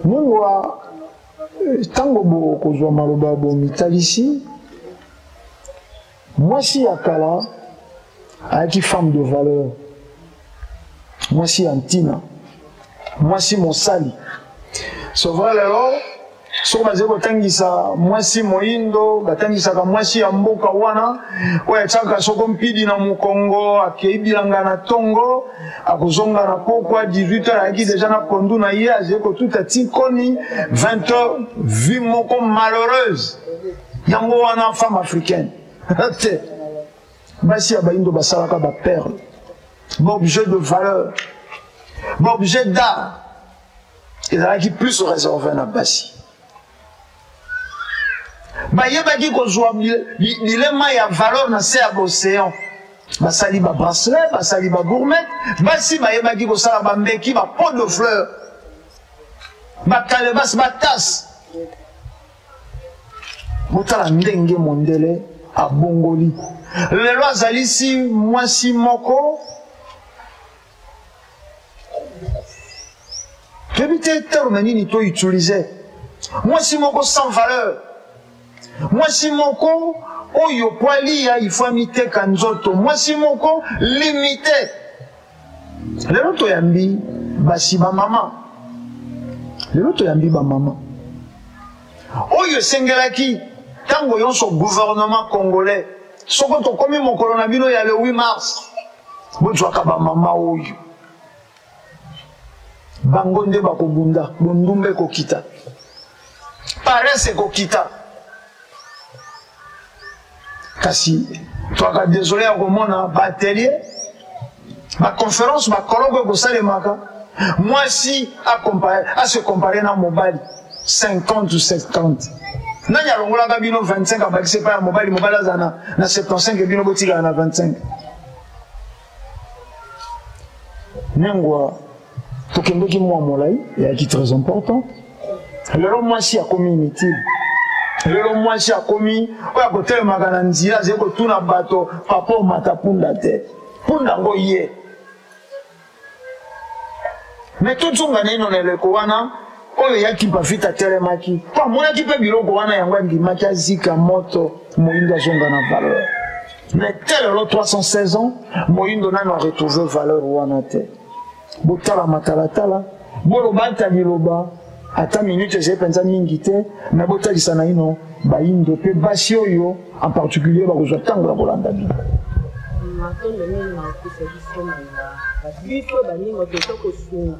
S1: mungwa ntango bokozwa maloba bomitalisi mwasi ya kala ayaki femme de valeur mwasi ya ntina mwasi mosali c'est vrai lelo soki bazali kotangisa mwasi moindo batangisaka mwasi ya mboka wana oyo atiaka soko mpidi na mokongo akei bilanga na tongo akozonga na pokwa 18 heures ayaki deja na pondu na ye azali kotuta tikoni 20 heures vie moko malheureuse yango wana femme africaine te basi ya baindo basalaka baperle baobjet de valeur baobjet d'art ezalaki plus réservé na basi bayebaki kozwa bilema ya valeur na se ya baocéan basali babracelet basali bagourmet basi bayebaki kosala bambeki bapot de fleur bakalebase batase Botala ndenge mondele abongoli. Lelo azalisi mwasi moko toyebi te terme nini to utilize mwasi moko sans valeur mwasi moko oyo po aliya il faut amiteka nzoto mwasi moko limite Lelo toyambi basi ba mama, lelo toyambi ba mama oyo esengelaki ntango yonso gouvernement congolais soko tokomi mokolo na bino ya le 8 mars bozwaka bamama oyo bango nde bakobunda bondumba ekokita paresse ekokita kasi twaka desole ya komona baatelier baconférence bakoloko ekosalemaka mwasi ase compare na mobali 50 ou 70 nani alongolaka bino 25 abakisi epai ya mobali mobali aza na 75 bino botikala na 25 nengwa tokendeki mwa molai eyaki très important lelo mwasi akomi inutile lelo mwasi akomi oyo akotelemaka na nzela azali kotuna bato papa omata punda te punda yango ye me tozonga naino na eleko wana oyo eyaki mpafita atelemaki mpo amonaki mpe biloko wana yango andimaki azika moto moyindo azonga na valeur mais te lelo 316 ans moyindo nano aretrouve valeur wana te botala matalatala boloba ata liloba ata minute ezali mpenza mingi te me botalisa naino bayindo mpe basi oyo en particulier bakozwa ntango ya kolanda bino
S5: matondo mingi na kopesa biso maloba biso baninga toza kosunga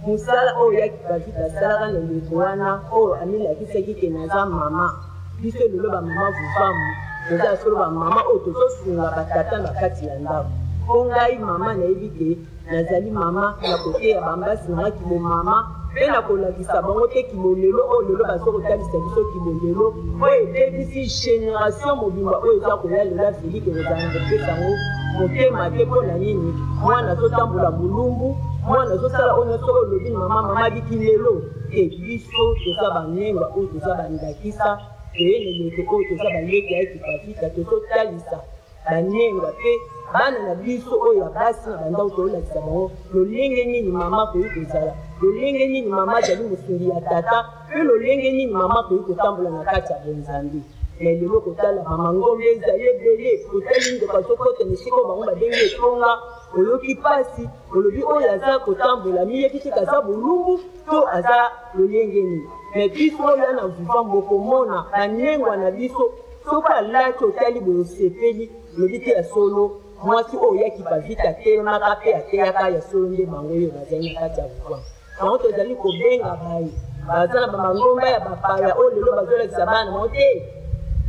S5: mosala oyo ya kipavita asalaka na eleko wana oyo amilakisaki ke naza mama biso lelo bamama vuvamu toza solo bamama oyo tozosunga batata na kati ya ndako mpo ngai mama nayebi ke nazali mama ya koteya bambasi na ngai kibomama mpe na kolakisa bango te kibolelo oyo lelo bazo kotalisa biso kibolelo oyo ebebisi generation mobimba oyo eza koya lelo afelike kozala na kopesa yango motema te mpo na nini mwana azotambola bolumbu mwana azosala oyo nyonso oyo olobi mama mama abiki lelo te biso toza banenga oyo toza bandakisa toye na eleko oyo toza baleki ya ekipavita tozotalisa banenga mpe bana na biso oyo ya basi na bandako tolakisa bango lolenge nini mama akoki kozala lolenge nini mama azali mosungi ya tata mpe lolenge nini mama akoki kotambola na kati ya bonzambe.
S7: Mais lelo kotala ba mangomba ezali ebele, otali ndeko azokota na esika oyo bango babengi etonga, oyoki pasi, olobi oyo aza kotambola amiyebi te aza bolumbu to aza lolenge nini. Mais biso oyo na Vuva bokomona banengwa na biso soki alati otali boye osepeli, olobi te ya solo mwasi oyo ya Kipavita atelemaka mpe ateyaka ya solo nde bango oyo bazali na kati ya Vuva. Yango tozali kobenga baye baza na bamangomba ya bapaya oyo lelo bazolakisa bana bango te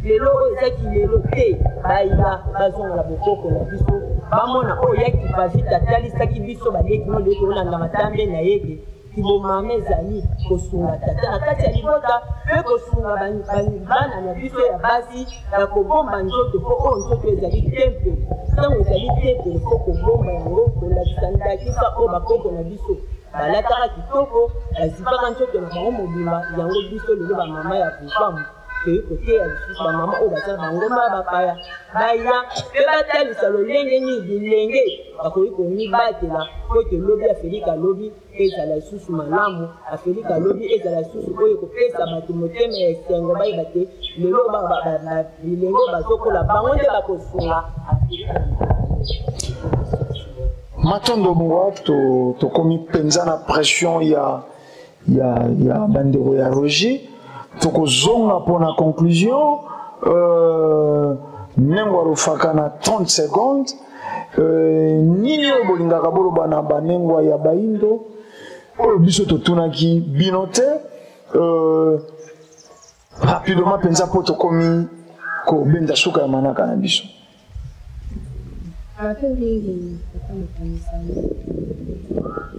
S7: lelo oyo eza kilelo te, baya bazonga na bokoko na biso, bamona oyo ya Kipavita atalisaki biso baleki no lelo tolanda matambe na ye ke kibomama ezali kosunga tata na kati ya libota mpe kosunga bana na biso ya basi na kobomba nzoto, mpo oyo nzoto ezali tempelo. Ntango ezali tempelo, fo kobomba yango, kolakisa ndakisa oyo bakoko na biso balataka kitoko, bazipaka nzoto na bango mobimba. Yango biso lelo bamama ya Vuvamu toyei koteya lisusu bamama oyo baza na bangomba ya bapaya baya mpe batalisa lolenge nini bilenge bakoki komibatela mpo ete lobi Afelika lobi ezala lisusu malamu, Afelika lobi ezala lisusu oyo ekopesa bato motema ya esengo, bayeba te lelo bilenge bazokola bango nde bakosunga Afelika.
S1: Matondo Ngwa, tokomi mpenza na pression ya ya ya bandeko ya Roger, tokozonga mpona conclusion. Nengwa Lofaka na 30 secondes, nini oyo bolingaka boloba na banengwa ya baindo oyo biso totunaki bino te, rapidement mpenza mpo tokomi kobenda suka ya manaka na biso?
S3: Bato mingi tata mokonzi sango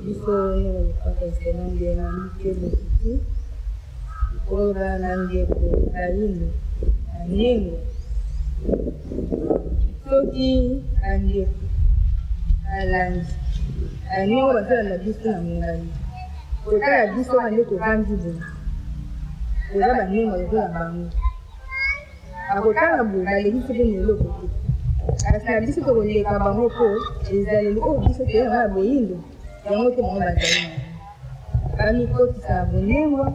S3: biso ndenge lopaka eselonge na mike bokutu koloba na ndeko bayindo na ndenge soki bandeko balandi baningo bazolanda biso na mongali kotala biso wana nde tovandi boye, toza banengo lokola bango, bakotala boye baleki biso mpe na eloko te, kasi na biso tokoleka bango mpo ezaleli oyo biso toye yango ya boyindo yango te bango bazali nango. Bamikotisa na bonengwa,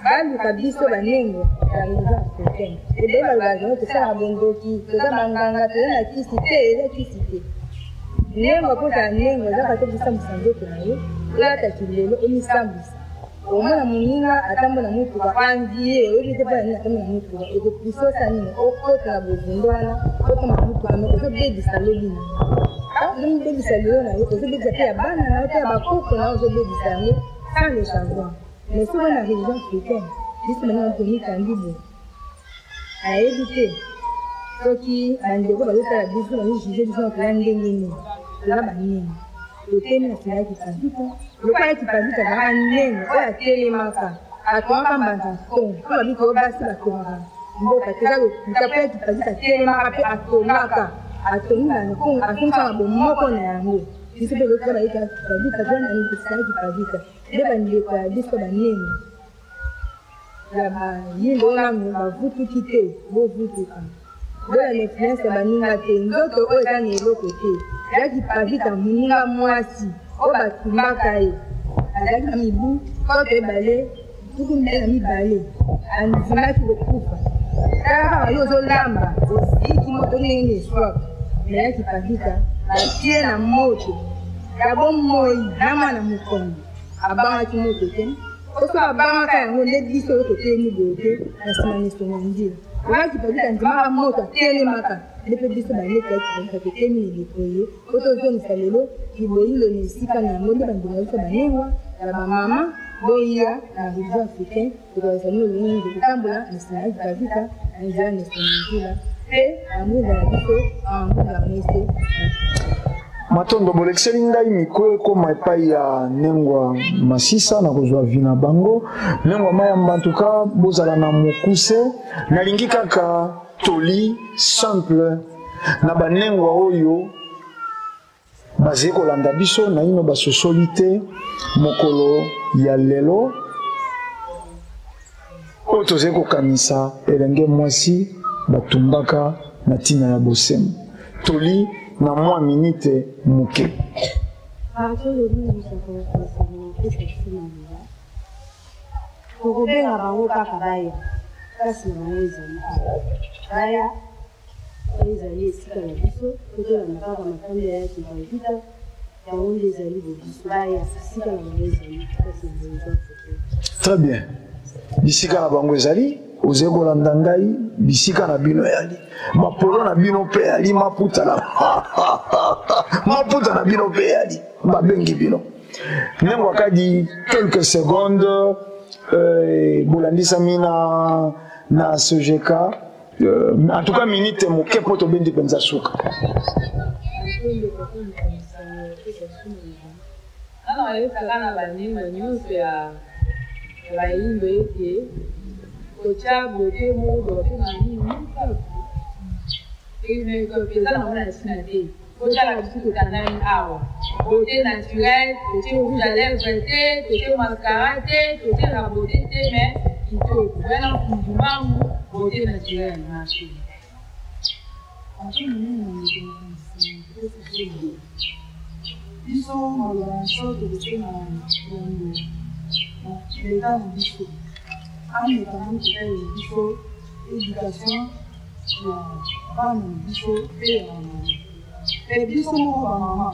S3: baluka biso banengwa ya religion africaine. Ebele balobaka yango, tosalaka bondoki, toza banganga, toza na kisi te, eza kisi te. Nengwa mpo ozala nengwa ezaka te kosambwisa nzoto na yo, olata kilelo omisambwisa. Omona moninga atambola na motuka, envie, oyebi te mpona nini atambola na motuka, ekopuse osala nini, okota na bozindo wana, okoma na motuka, me ozobebisa lobi na yo, ozobebisa lelo na yo, ozobebisa mpe ya bana na yo mpe ya bakoko na yo, ozobebisa yango sans le savoir. Mais soki na religion africaine, biso baninga tomikangi boye, nayebi te soki bandeko bazotala biso bazojuge biso na toya ndenge nini, toza banini, totemi na nsima ya Kipavita. Lokola ye Kipavita azalaka ndenge oyo atelemaka, atongaka mbanza nkongo mpo babiki oyo basi batongaka mboka te, eza lokuta, mpo ye Kipavita atelemaka mpe atongaka, atongi mbanza nkongo, atongisaka bomoko na yango. Biso mpe toza bayeki ya Kipavita, toza na nsima ya Kipavita nde bandeko ya biso banene ya bayindo nanu bavutuki te, bovutuka, bolanda influence ya baninga te. Nzoto oyo eza na eloko te. Ya Kipavita moninga mwasi oyo batumbaka ye azalaki na mibu 222, andimaki kokufa. Tala kaka yo ozolamba oziki moto ndenge nini eswaka, me ya Kipavita batie na moto ya bomoi na mwana mokongo, abangaki moto te. Soki abangaka yango nde biso oyo totelemi boye te na nsima misonga nzila. Lokola Kipavita andimaka moto atelemaka, nde mpe biso baleki ya Kipavita totelemi na eleko eye mpo tozongisa lelo kiboyindo na esika na yango. Nde bandeko na biso banengwa ya bamama, boya na religion africaine, tokolakisa bino lolenge nini tokotambola na nsima ya Kipavita na nzela ya misonga nzila mpe bangunza na biso bangunza mwese.
S1: Matondo, bolekiseli ngai mikro ekoma epai ya Nengwa Masisa na kozwa vi na bango. Nengwa Mayamba, ntuka bozala na mokuse, nalingi kaka toli simple na banengwa oyo bazali kolanda biso naino basosoli te mokolo ya lelo oyo tozali kokanisa elenge mwasi batumbaka na ntina ya bosembo. Toli na mwa minite moke.
S3: Tokobenga bango kaka baya. Place na bango ezali awa. Baya, oyo ezali esika na biso, po tolanda kaka matambe ya Kimpa-Vita, yango nde ezali bobiso. Baya, esika na bango ezali, place na bango eza photo.
S1: Très bien. Bisika na bango ezali, ozali kolanda ngai, bisika na bino eyali. Mapolo na bino mpe eyali, maputa na maputa na bino mpe eyali. Babengi bino. Nengo akadi quelques secondes euh, bolandisami na na CGK euh, en tout cas minute moke mpo tobendi mpenza suka.
S2: Nana bayebisaka na baninga nyonso ya bayindo ete kotya bote moko babenga nini eza nango na ntina te. Botala biso totandami awa. Beauté naturelle, totie rouge à lèvres te, totie mascara te, totie na beauté te mais kitoko. Wana mfumbu beauté naturelle. Merci.
S4: Biso maloba na biso tokosenga yango leta na biso ameka nanu kotalela biso education ya bana na biso mpe ya bamama mpe biso moko bamama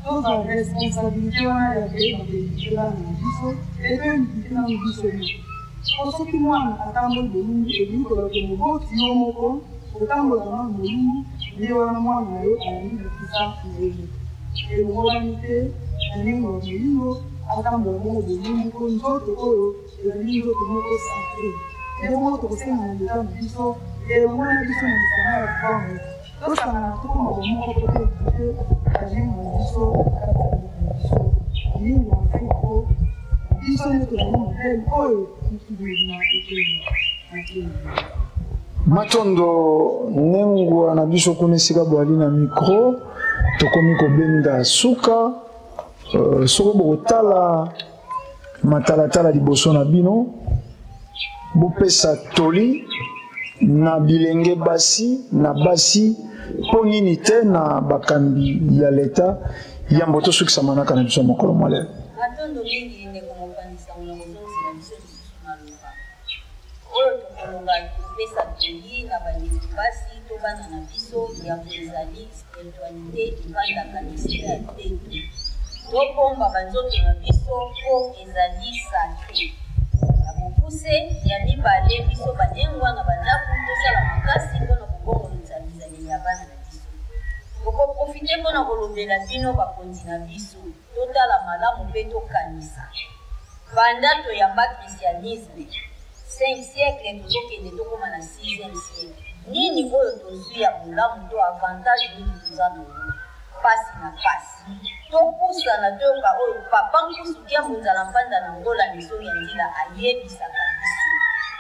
S4: tozwa responsabilité wana ya koyeba koedike bana na biso mpe toedike nanu biso moko mpo soki mwana atamboli bolumbu elingi koloba ke moboti yo moko otambolaka nanu bolumbu nde wana mwana na yo alandi likisa na yo moko elongobani te na ndenge ya molimo atambola bongo bolumbu mpo nzoto oyo ezali nzoto moko sacre. Nde bongo tokosenga na leta na biso elongo na biso na lisanga ya Congo tosangana tokoma bomoko mpo to evite bajengo na biso kati ya mboka na biso mingi na Afrika mpo biso nde tozali modele oyo mokili mobima ekende.
S1: Matondo nengwa na biso kuna esika boali na micro tokomi kobenda suka uh, soko bokotala matalatala liboso na bino bopesa toli na bilenge basi na basi mpo nini te na bakambi ya leta yambo tosukisa manaka na biso mokolo mwa lelo.
S5: Matondo mingi ndeko mopanzi sango na kozongisela biso lisusu maloba oyo tokoloba kopesa toli na bandeko basi to bana na biso yambo ezali spiritualite evandaka na esika ya peto tobomba banzoto na biso mpo ezali sacre na bokuse ya mibale biso banengwa na bandako tosala makasi mpo na kobongolisa bizaleli ya bana na biso tokoprofite mpo na kolobela bino bakonzi na biso Totala malamu mpe tokanisa. Banda toyamba christianisme, 5 siècle tozokende tokoma na 6e siècle. Nini oyo tozwi ya bolamu to avantage nini toza nango? Pasi na pasi. Topusana toyoka oyo Papa Nkusu Kiambu Nzala Mpanza na Ngola Misongi ya Nzila ayebisaka biso.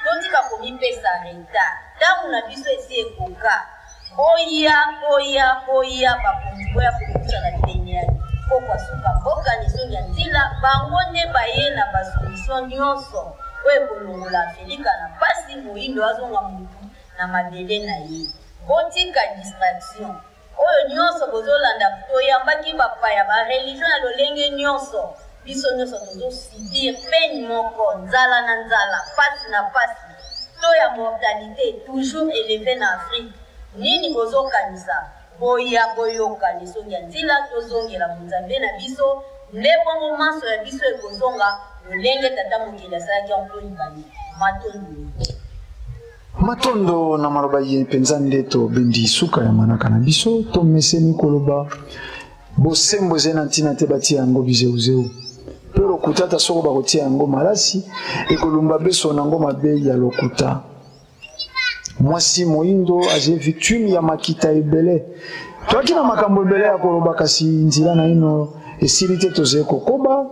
S5: Totika komipesa retard. Tango na biso esi ekoka. Boya, boya, boya bakonzi boya kopusana pene ya pokwa suka mboka lisongi ya nzila bango nde baye na ba solution nionso oyo ekolongola Afelika na pasi moyindo azonga mutu na mabele na ye botika distraction oyo nionso bozolanda toyambaki bapaya ba religion ya lolenge nionso biso nionso tozo subir peine moko nzala na nzala pasi na pasi Taux ya mortalite toujours eleve na Afrique nini bozo kanisa? Boya boyoka lisongi ya nzila tozongela bonzambe na biso nde bongo manso ya biso ekozonga lolenge tata mokeli asalaki yango mpo libandi. Matondo mingi.
S1: Matondo na maloba ye mpenza nde tobendi suka ya manaka na biso tomeseni koloba bosembo ezali na ntina te batia yango bizeuzeu mpe lokuta ata soko bakotia yango malasi ekolumba beso na yango mabe ya lokuta mwasi moindo azali victime ya makita ebele toyaki na makambo ebele ya koloba kasi nzela na ino esili te tozali kokoba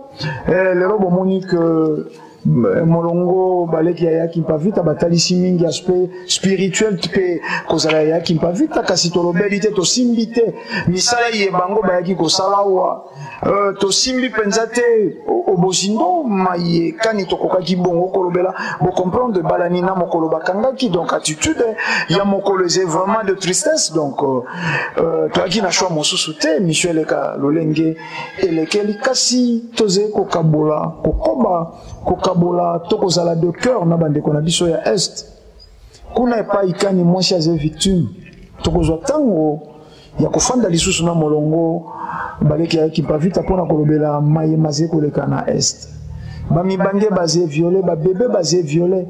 S1: eh, lelo bomoni ke eh, molongo baleki ya yaki mpavita batalisi mingi aspect spirituel mpe kozala ya yaki mpavita kasi tolobeli te tosimbi te misala ye bango bayaki kosala awa euh, tosimbi mpenza te obozindo maye kani tokokaki bongo kolobela bocomprendre balani na mokolo bakangaki donc attitude ya mokolo eze vraiment de tristesse donc euh, euh, toyaki na choix mosusu te mission eleka lolenge elekeli kasi tozali kokabola kokoba kokabola to kozala de cœur na bandeko na biso ya est. Kuna epai kani mwasi aza victime, tokozwa ntango ya kofanda lisusu na molongo baleki ya Kimpavita mpo na kolobela maye maze koleka na est. Bamibange baze viole, babebe baze viole,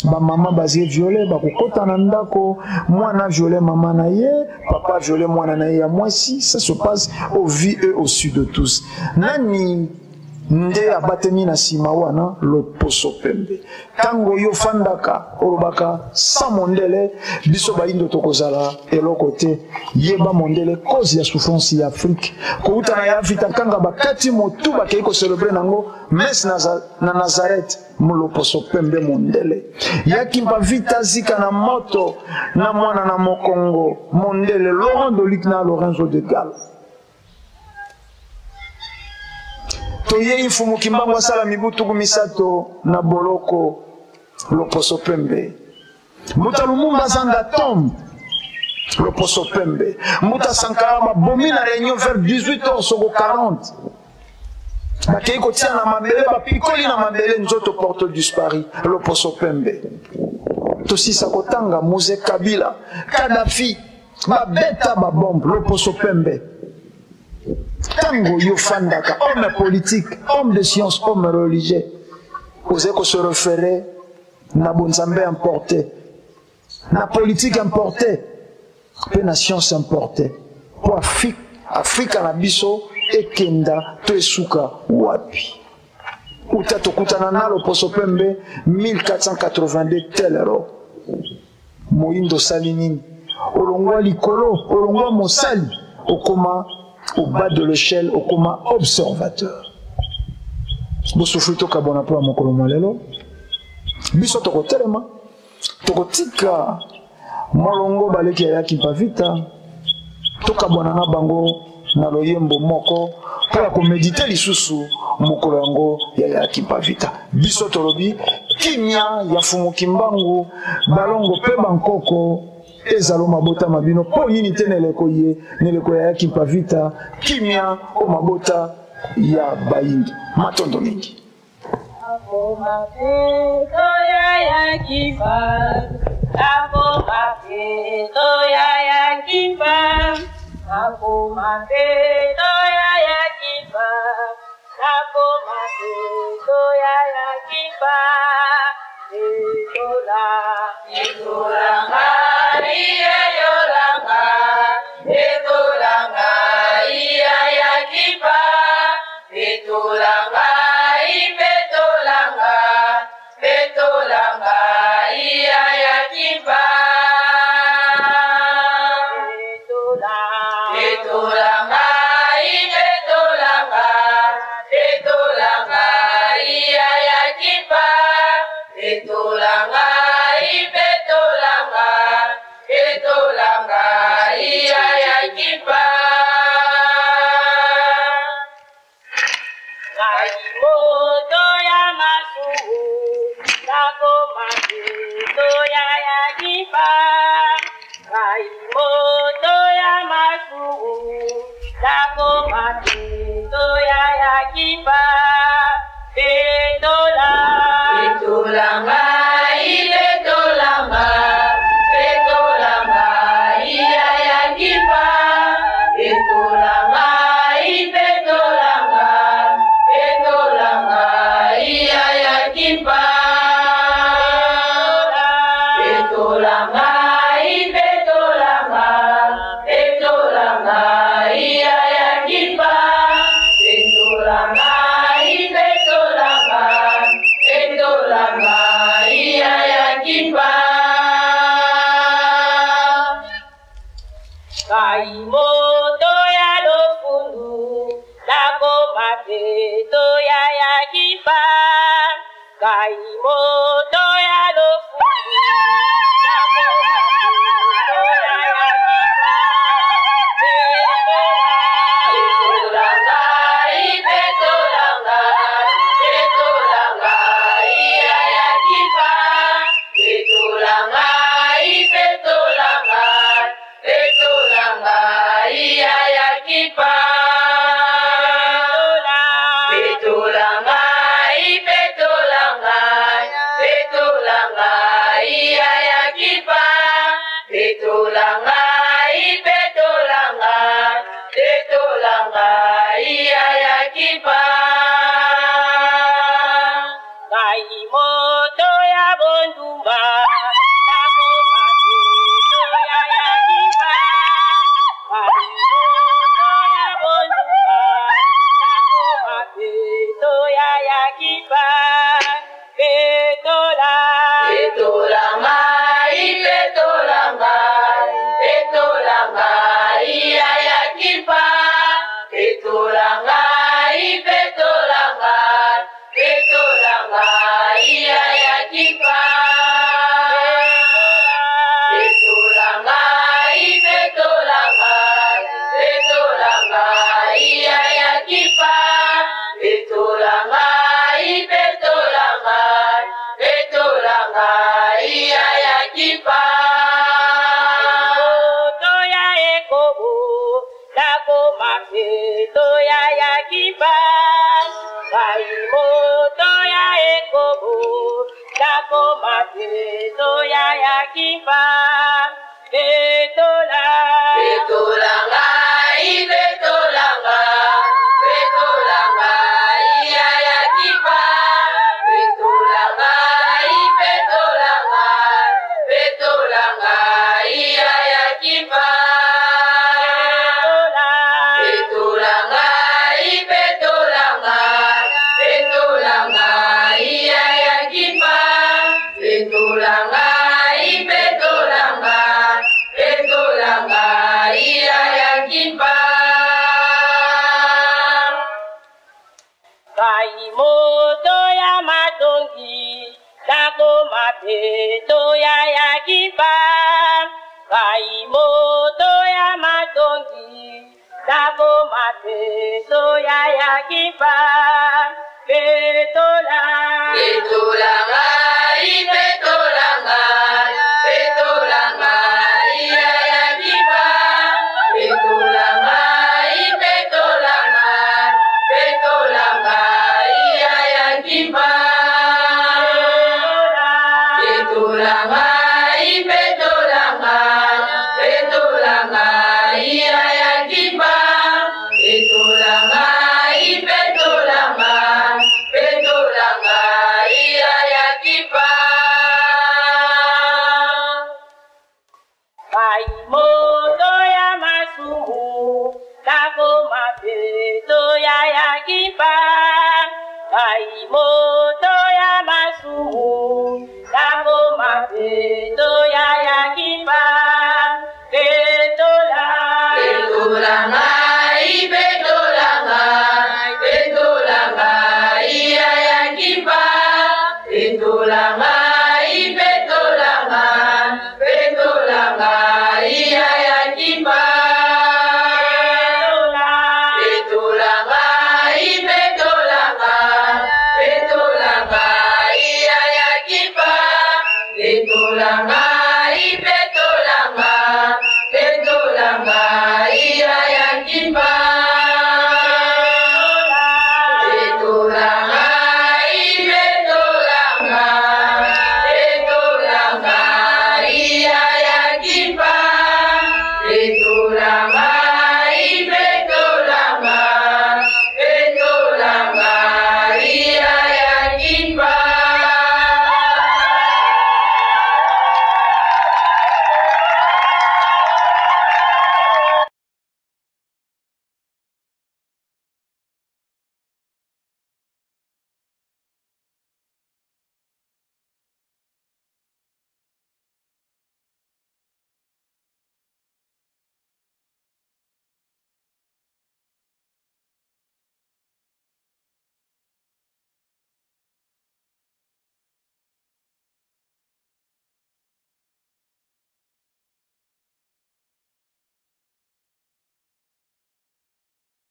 S1: bamama baze viole, bakokota na ndako, mwana viole mama na ye, papa viole mwana na ye ya mwasi. Ça se passe au vu et au su de tous. Nani nde abatemi na nsima wana? Loposo pembe. Ntango yo ofandaka olobaka sans mondele biso bayindo tokozala eloko te. Yeba mondele cause ya souffrance ya Afrique. Kouta na ya Vita Nkanga bakati motu bakei kocelebre nango messe na Nazareth. Loposo pembe mondele ya Kimpa Vita zika na moto na mwana na mokongo mondele Laurent Dolic na Lorenzo de Gallo. Toyei Mfumu Kimbangu asala mibu tuku misato na boloko. Loposo pembe. Mbuta Lumumba zanga tombe. Loposo pembe. Mbuta Sankara babomi na réunion vers 18h soko 40. Bakei kotia na mabele, bapikoli na mabele nzoto porte disparu. Loposo pembe. Tosisa kotanga Mose Kabila, Kadhafi, babeta babombe. Loposo pembe. Tango yo fandaka, homme politique, homme de science, homme religieux, osez ko se référer na bonzambe importé, na politique importé, pe na science importé. Po Afrique, Afrika na biso ekenda to esuka wapi? Uta tokutana na loposo pembe 1482 telero. Moyindo sali nini? Olongwa likolo, olongwa mosali, okoma au bas de l'échelle, okoma observateur. Bosufri tokabwana mpo ya mokolo mwa lelo. Biso tokotelema, tokotika molongo baleki ya Kimpa Vita, tokabwana na bango na loyembo moko mpo ya komedite lisusu mokolo yango ya Kimpa Vita. Biso tolobi kimia ya Mfumu Kimbangu, balongo mpe bankoko ezalo mabota mabino mpo nini te neleko ye neleko ya Kimpa Vita, kimia o mabota ya bayindo. Matondo mingi.
S5: Petolanga, peto ya ya kimpa. Ngai moto ya ekobo, nakoma peto ya ya kimpa. Petola.
S8: Petola ngai, petola ngai, petola ngai yaya kimpa. Petola ngai, petola ngai, petola ngai yaya kimpa. Petola ngai, petola ngai, petola ngai yaya kimpa. Petola ngai, petola ngai, petola ngai yaya kimpa.
S5: Ngai moto ya matongi, nakoma peto ya ya kimpa. Ngai moto ya matongi, nakoma peto ya ya kimpa. Petola.
S8: Petola ngai, petola ngai, petola ngai yaya kimpa. Petola ngai, petola ngai, petola ngai yaya kimpa. Petola ngai, petola ngai, petola ngai yaya kimpa. Petola ngai, petola ngai, petola ngai yaya kimpa.
S5: Ngai moto ya masumu, nakoma peto ya ya kimpa. Ngai moto ya masumu,